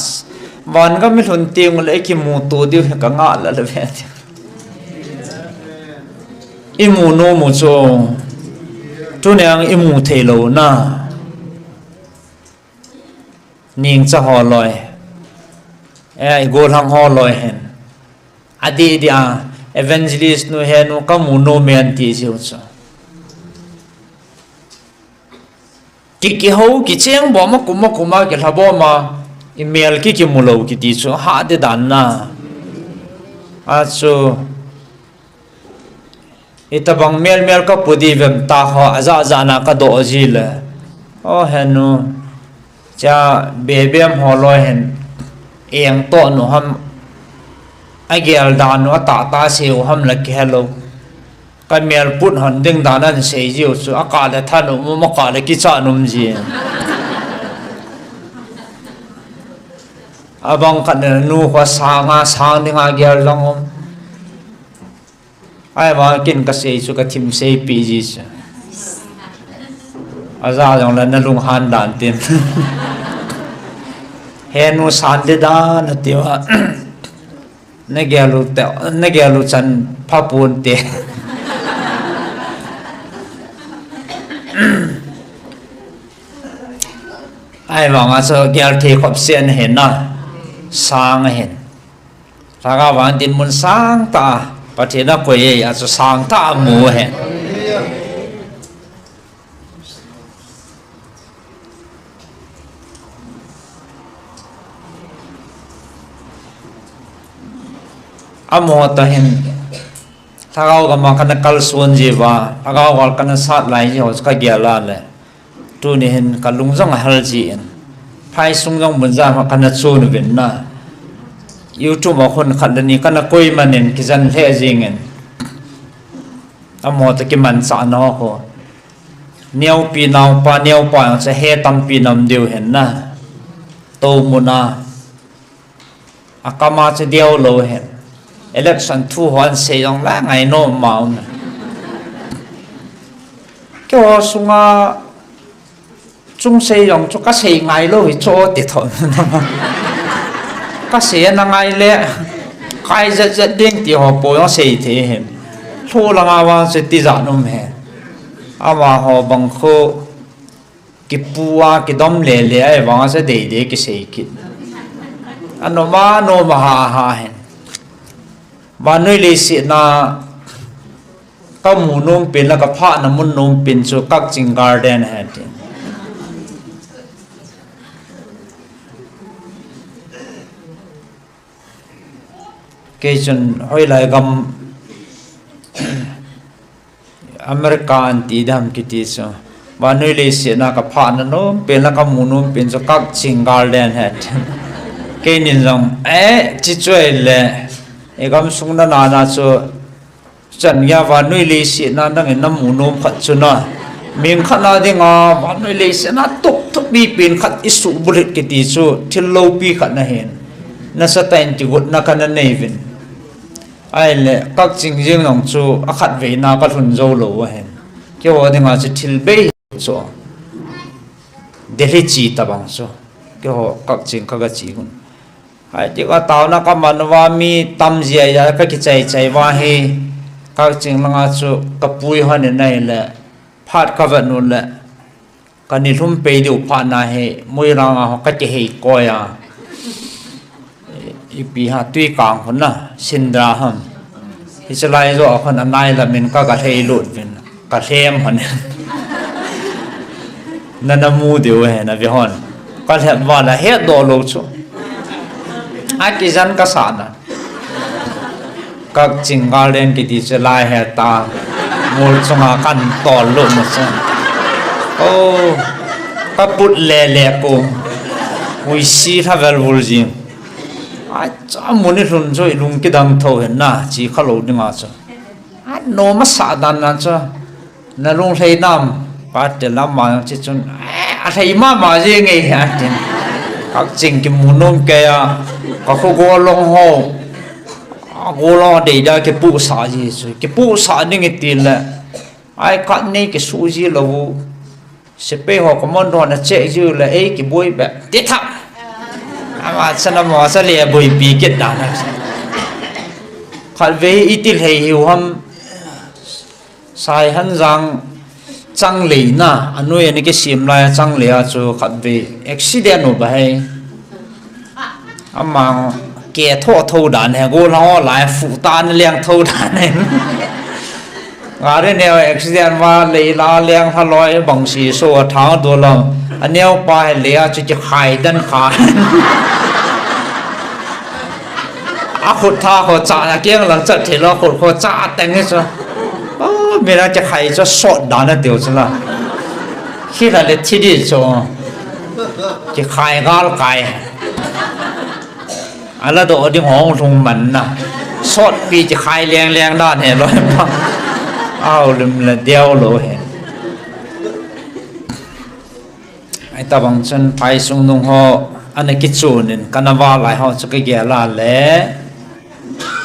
van gam ilhun teng ule ikimuto diu hi kangah lel uve ati. Imu nom u chu. Tuni a imu thei lou na. Ningcha ho loi. Eh, igollhang ho loi hin. Adeh deh a, evangelist nu henu kamu nom e ati jiu chu. Ki, kihou, kicheng bom a kum a kum a kilha bom a, imel ki, kimu lou kiti chu hah deh dan na. Achu, itobang melmel kapu diu vem ta ho, ajah jah na kadoh ji le. O henu, cha bebem ho loi hin, eng toh nu ham, agel dan u atahtah sei u ham la kihelou. Kamel put hon ding dan ahin sei jiu chu, akah le thanom um, akah le kichat um ji. Abang khat le nu kho sang a, sang dinga gel jong um. Ahivang ken kasei chu kathim seipeh ji chu. Ajah jongle nalunghan dan tin. Henu san deh dan atiuva. Nagel u te, nagel u chan pha ponte. Ahivanga chu gel thei khop seh ahin na. Sang ahin. Lhagao vang dinmun sangtah a Pathen akoi e, achu sangtah a amu ahi. Amaho toh hin lhagao gam a kana kalson jiuva, lhagao gal kana sat lai ji ho chu kagel a le. Tuni hin kalung jong ahal jin. Phaisung jong bunjam a kana chon uvin na. YouTube a khun khat le ni kana koi manin kijen lheh jingin. Amaho toh kimanchah nau ho. Neopi naopa, neopa jong chu he tampi nam diu hin na. Toumun a. Akam a chu deo lou hen. Election thu hon sei jong la ngai nom ma um. Keiho sunga chung sei jong chu kasei ngai lou hi chu ti thon. Kasei na ngai le kai jet jet ding ti ho po jong sei thei hen. Lhu langa vang chu tijat um hen. Amaho bang khu Kipu a, kidom lele a, ahivang a chu deidei kisei kit. Anom a, nom a ha ha hen. Vannoi leiset a kamu nom pen le kaphahna mun nom pen chu Kakching Garden ahi tin. Kei chun hoilai gam America an ti dam kiti chu. Vannoi leiset a kaphahna nom pen le kamu nom pen chu Kakching Garden ahi. Keinin jong, eh, chi chu ahile, i gamsung nana chu, chan geiya vannoi leiset a nangin namu nom khat chu na. Min khat na dinga, vannoi leiset a tup tup pi pen khat i suhbulhit kiti chu, thil loupi khat na hin. Nasatah in kigotna kana nei uvin. Ahile, Kakching jeng jong chu akhatvei na kalhun jou lou ahin. Keiho dinga chu thil bei chu. Delhi che tabang chu. Keiho Kakching kaga che un. Hiti kataona kaman uva mi tam jia jia kakichai chai uva hi. Kakching langa chu kapui hon in ahile. Phat kavet u le. Ka nilhum pei diu phat na hi, Moirang a ho ka kihei koi a. Ipi ham, Tuikang hon a, Sindra ham. Hiche lai jo a hon a nai lamin ka, ka lhei lut vin, ka lhem hon. Na, na mu diu he, na ve hon. Ka lhem val a hetdoh lou chu. A kijan ka sa na. Kakching Garden kiti chu lai he ta. Mol chunga kan tol lut na chu. Oh, ka put le le ko. Ui si tha vel vul jing. Ai cha, mun i lhun chu i lung kidang tho hen na, chi kha lou dinga chu. A nom asa dan na chu. Na lunglhai nam, pate lam ma chi chun, eh, alhai mama jeng e, atin. Kakching kimu nom kei a, ka kho golhang ho. A golhang dei da kipusa ji chu. Kipusa ding i ti le. Ai khat nei kisu ji lou. Sepai ho commando na che ji le ei kiboi be. Ti tha. Ama cha na mo cha le boipi kit dan a. Khatvei i ti lhei hiu ham. Saihenjang changlei na, anoi ani kisem lai a changlei a chu khatvei accident u ba hei. Amang ke tho tho dan he, golhang ho lai fu ta na leng tho dan he. Gari neo accident ma lei la leng ha loi bang si so a thang do lam. Aneo pa he lei a chu kikhai dan kha. A khut tha kho cha, a keng lang chat thei lou, khut kho cha teng hi chu. Oh, mi na kikhai chu sot dan a tiu chu la. Khi la le thi di chu. Kikhai gal kai. Ala do ding hong lhung man na. Sot pi kikhai leng leng dan he lou pa. Au lim la deu lou he. Ai tabang chun phai sung nung ho, ana kichun in, kana va lai ho chu ka gel a le.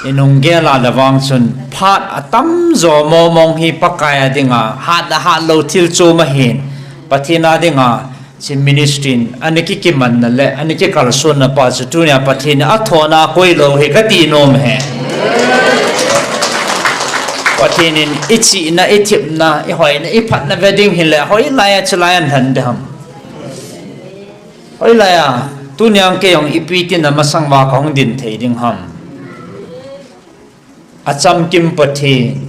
I nung gel a le vang chun, phat atam jo momong hi Pakai a dinga, hat a hat lou thil chu ma hin, Pathen a dinga, chi ministry in, ana kikiman na le, ana kikalson na pa chu tunia Pathen in athona koi lou hi kati nom he. Pathen in i chihna, i thepna, i hoina, i phatna ve ding hile, hoilai a chilai a lhen ding ham. Hoilai a, tunia kei jong ipi tina masang uva kahung din thei ding ham. Achamkim Pathen.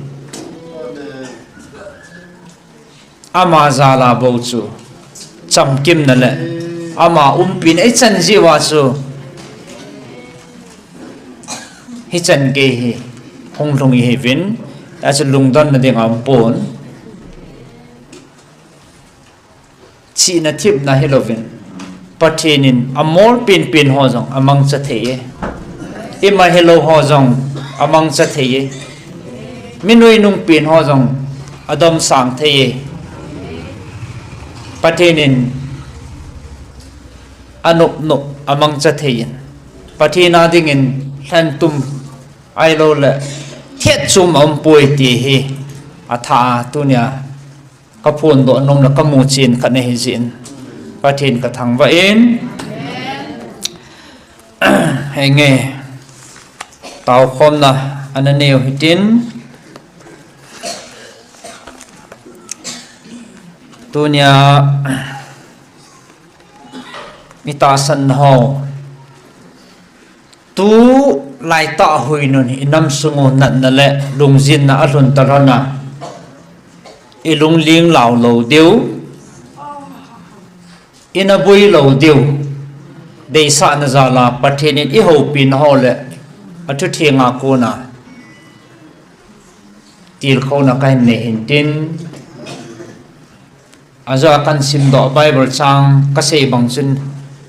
Ama jal a bou chu. Chamkimna le. Ama umpina i chan jiu va chu. Hichan gei hi. Hung lhung i hi vin. Achu lungdon na ding a um pon. Chihna thepna hilouvin, Pathen in amol penpen ho jong amangcha thei e. Ima hilou ho jong amangcha thei e. Mi nuinung pen ho jong adomsang thei e. Pathen in anop nop amangcha thei in. Pathen a dingin lhentum ahilou le thetchom aumpoi ti hi atha a tunia ka phondoh nom le ka muchen khat nahi jeh in, Pathen ka thangvah in, henge, taokhomna ana neiu hitin, tunia, mi tahsan ho, Tulaitah huinun hi inam sung u natna le lungjinna alhun talhon a, ilung ling lau lou diu, ina boi lou diu, deisahna jal a Pathen in ihoupina ho le athutheng a kona tilkhouna kahin nei hintin. Ajo a kahin simdoh Bible chang kasei bang chun,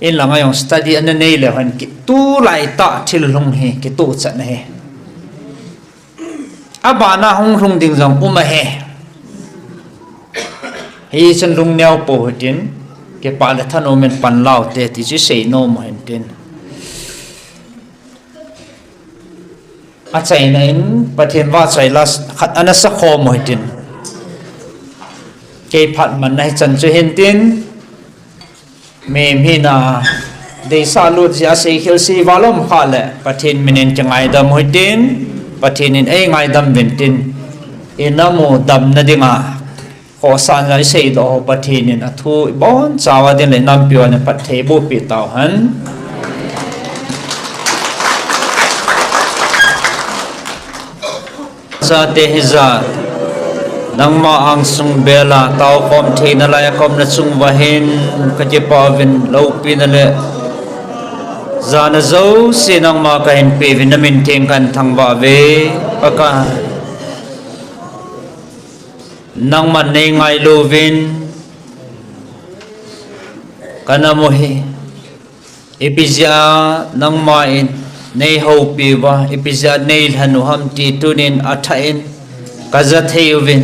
in langa jong study ana nei leu hen, ki, tulaitah thil lhung hi kitohchat ahi. Abana hung lhung ding jong um ahi. Hichun lungneo pou hitin, kipah le thanom in pan laute ti chu sei nom u hintin. Achaina in Pathen vahchoi la khat ana sakhom u hitin. Kei phat manna hichan chu hintin. Mihem hina deisah lut jeh a seikhel sei val um khah le Pathen min in kingaidam u hitin. Pathen in eingaidam uvin tin. Inamu damna dinga khohsahna iseidoh ho Pathen in athu ibonchauva dingle inampiu ana phatthei bohpeh tauhen. Chate hijat, nangma angsung bela taokhom theina laiya kaumna chung uva hin kakipah uvin loupina le jana jouse nangma kahin peuvin namin theng kahin thangvah uve. Pakai, nangman neingailu uvin kanam u hi. Ipi jeh a nangma in neihoupi uva, ipi jeh a neilhen u ham ti tunin athah in kaja thei uvin,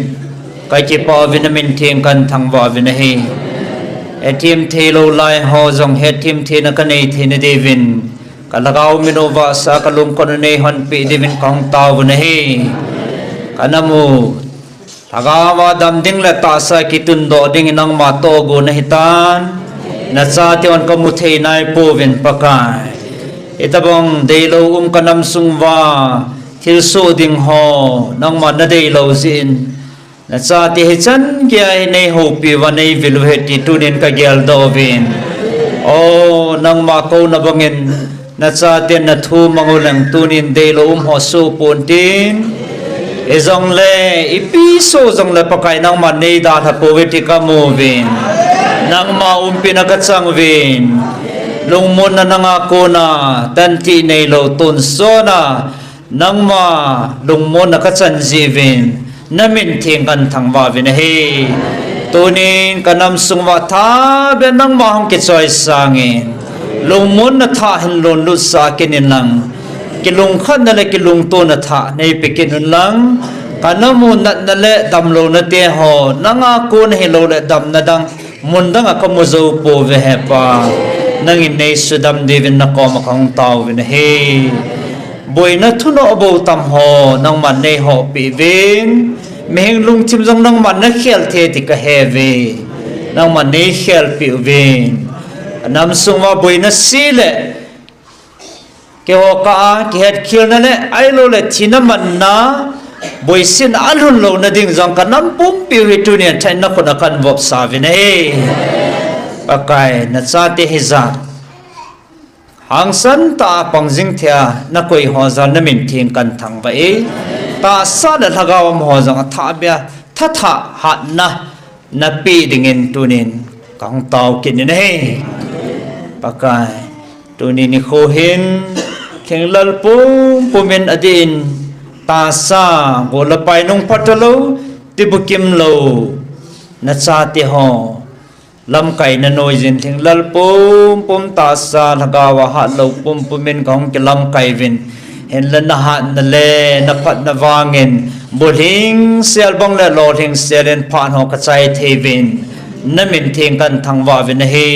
kakipah uvin namin theng kahin thangvah uvin ahi. Hethem theilou lai ho jong hethem theina kanei theina diuvin, kalhagao min u vahsa kalungkhot u neihonpeh diuvin kahung taovun ahi. Kanam u lhagao a dam ding le tahsa kitundoh dingin nangma tohgon ahitan. Nachate hon kamu thei naipouvin Pakai. Hitobang deilou um kanam sung uva thilsoh ding ho nangma nadeilou jeh in, nachate hichan geiya hi neihoupi uva neivil u ahi ti tunin kageldoh uvin. O, nangma kouna bangin nachaten nathu mang uleng tunin deilou um ho soh pontin. Hijongle ipi soh jongle Pakai nangman neidalha pouve ti kamu uvin. Nangma umpina kachang uvin. Lungmonna nanga kona tantih neilou tonsotna nangma lungmonna kachan jeh uvin namin theng kahin thangvah uvin ahi. Tunin kanam sung uva thabeh nangma hung kichoisangin, lungmonna thah hin lonlutsah kit inlang, kilungkhatna le kilungtona thah neipe kit unlang, kanam u natna le damlouna te ho nanga kona hilou le damna dang mun danga kamu jou pouve he Pa. Nangin neisudam diuvin nakoma kahung taovin ahi. Boina thunoh bou tam ho nangman neihohpeh uvin, mihem lungthim jong nangman nakhel thei ti kahe uve. Nangman neikhelpeh uvin. Kanam sung uva boina se le keiho kah a kihetkhelna le ahiloule thina manna, boisetna alhun louna ding jong kanam pumpi u hi tunin athah in nakhut a kahin vopsa uvin ahi. Pakai, nachate hijat hangsan tah a pang jing thei a nakoi ho jal namin theng kahin thangvah e. Tahsa le lhagao um ho jong athahbeh a thathah hatna napeh dingin tunin kahung tao kit in ahi. Pakai, tuni nikho hin thinglel pumpum in adih in tahsa, gol le pai nung phatalou, tibukim lou nachate ho lamkaina noiyin thinglel pumpum tahsa lhagao a hatlou pumpum in kahung kilamkai uvin. Hinla nahatna le naphatna vangin bulhingsel bang le lolhingsel in phat ho kachai thei uvin namin theng kahin thangvah uvin ahi.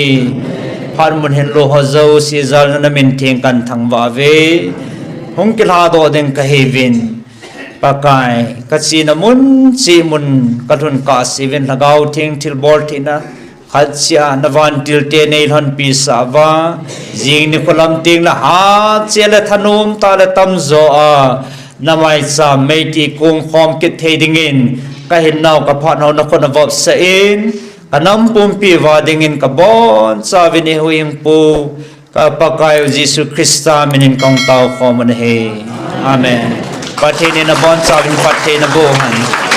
Phat mun hinlo ho jouse jal namin theng kahin thangvah uve. Hung kilhadoh ding kahiuvin, Pakai, kachena mun cheh mun kalhun kahse uvin, Lhagao Theng thilbol theina khat cheh a navantilte neilhonpi sah uva, jing nikho lam tengle hatcheh le thanom tah le tamjo a namaicham meitih kongkhom kit thei dingin kahinnau kaphat ho nakhut a vopsah in, kanam pumpi uva dingin kabonchauvin eihuhhingpu ka Pakaiu Jesu Christa minin kahung taokhom un ahi. Amen. Pathen in abonchauvin phatthei naboh hen.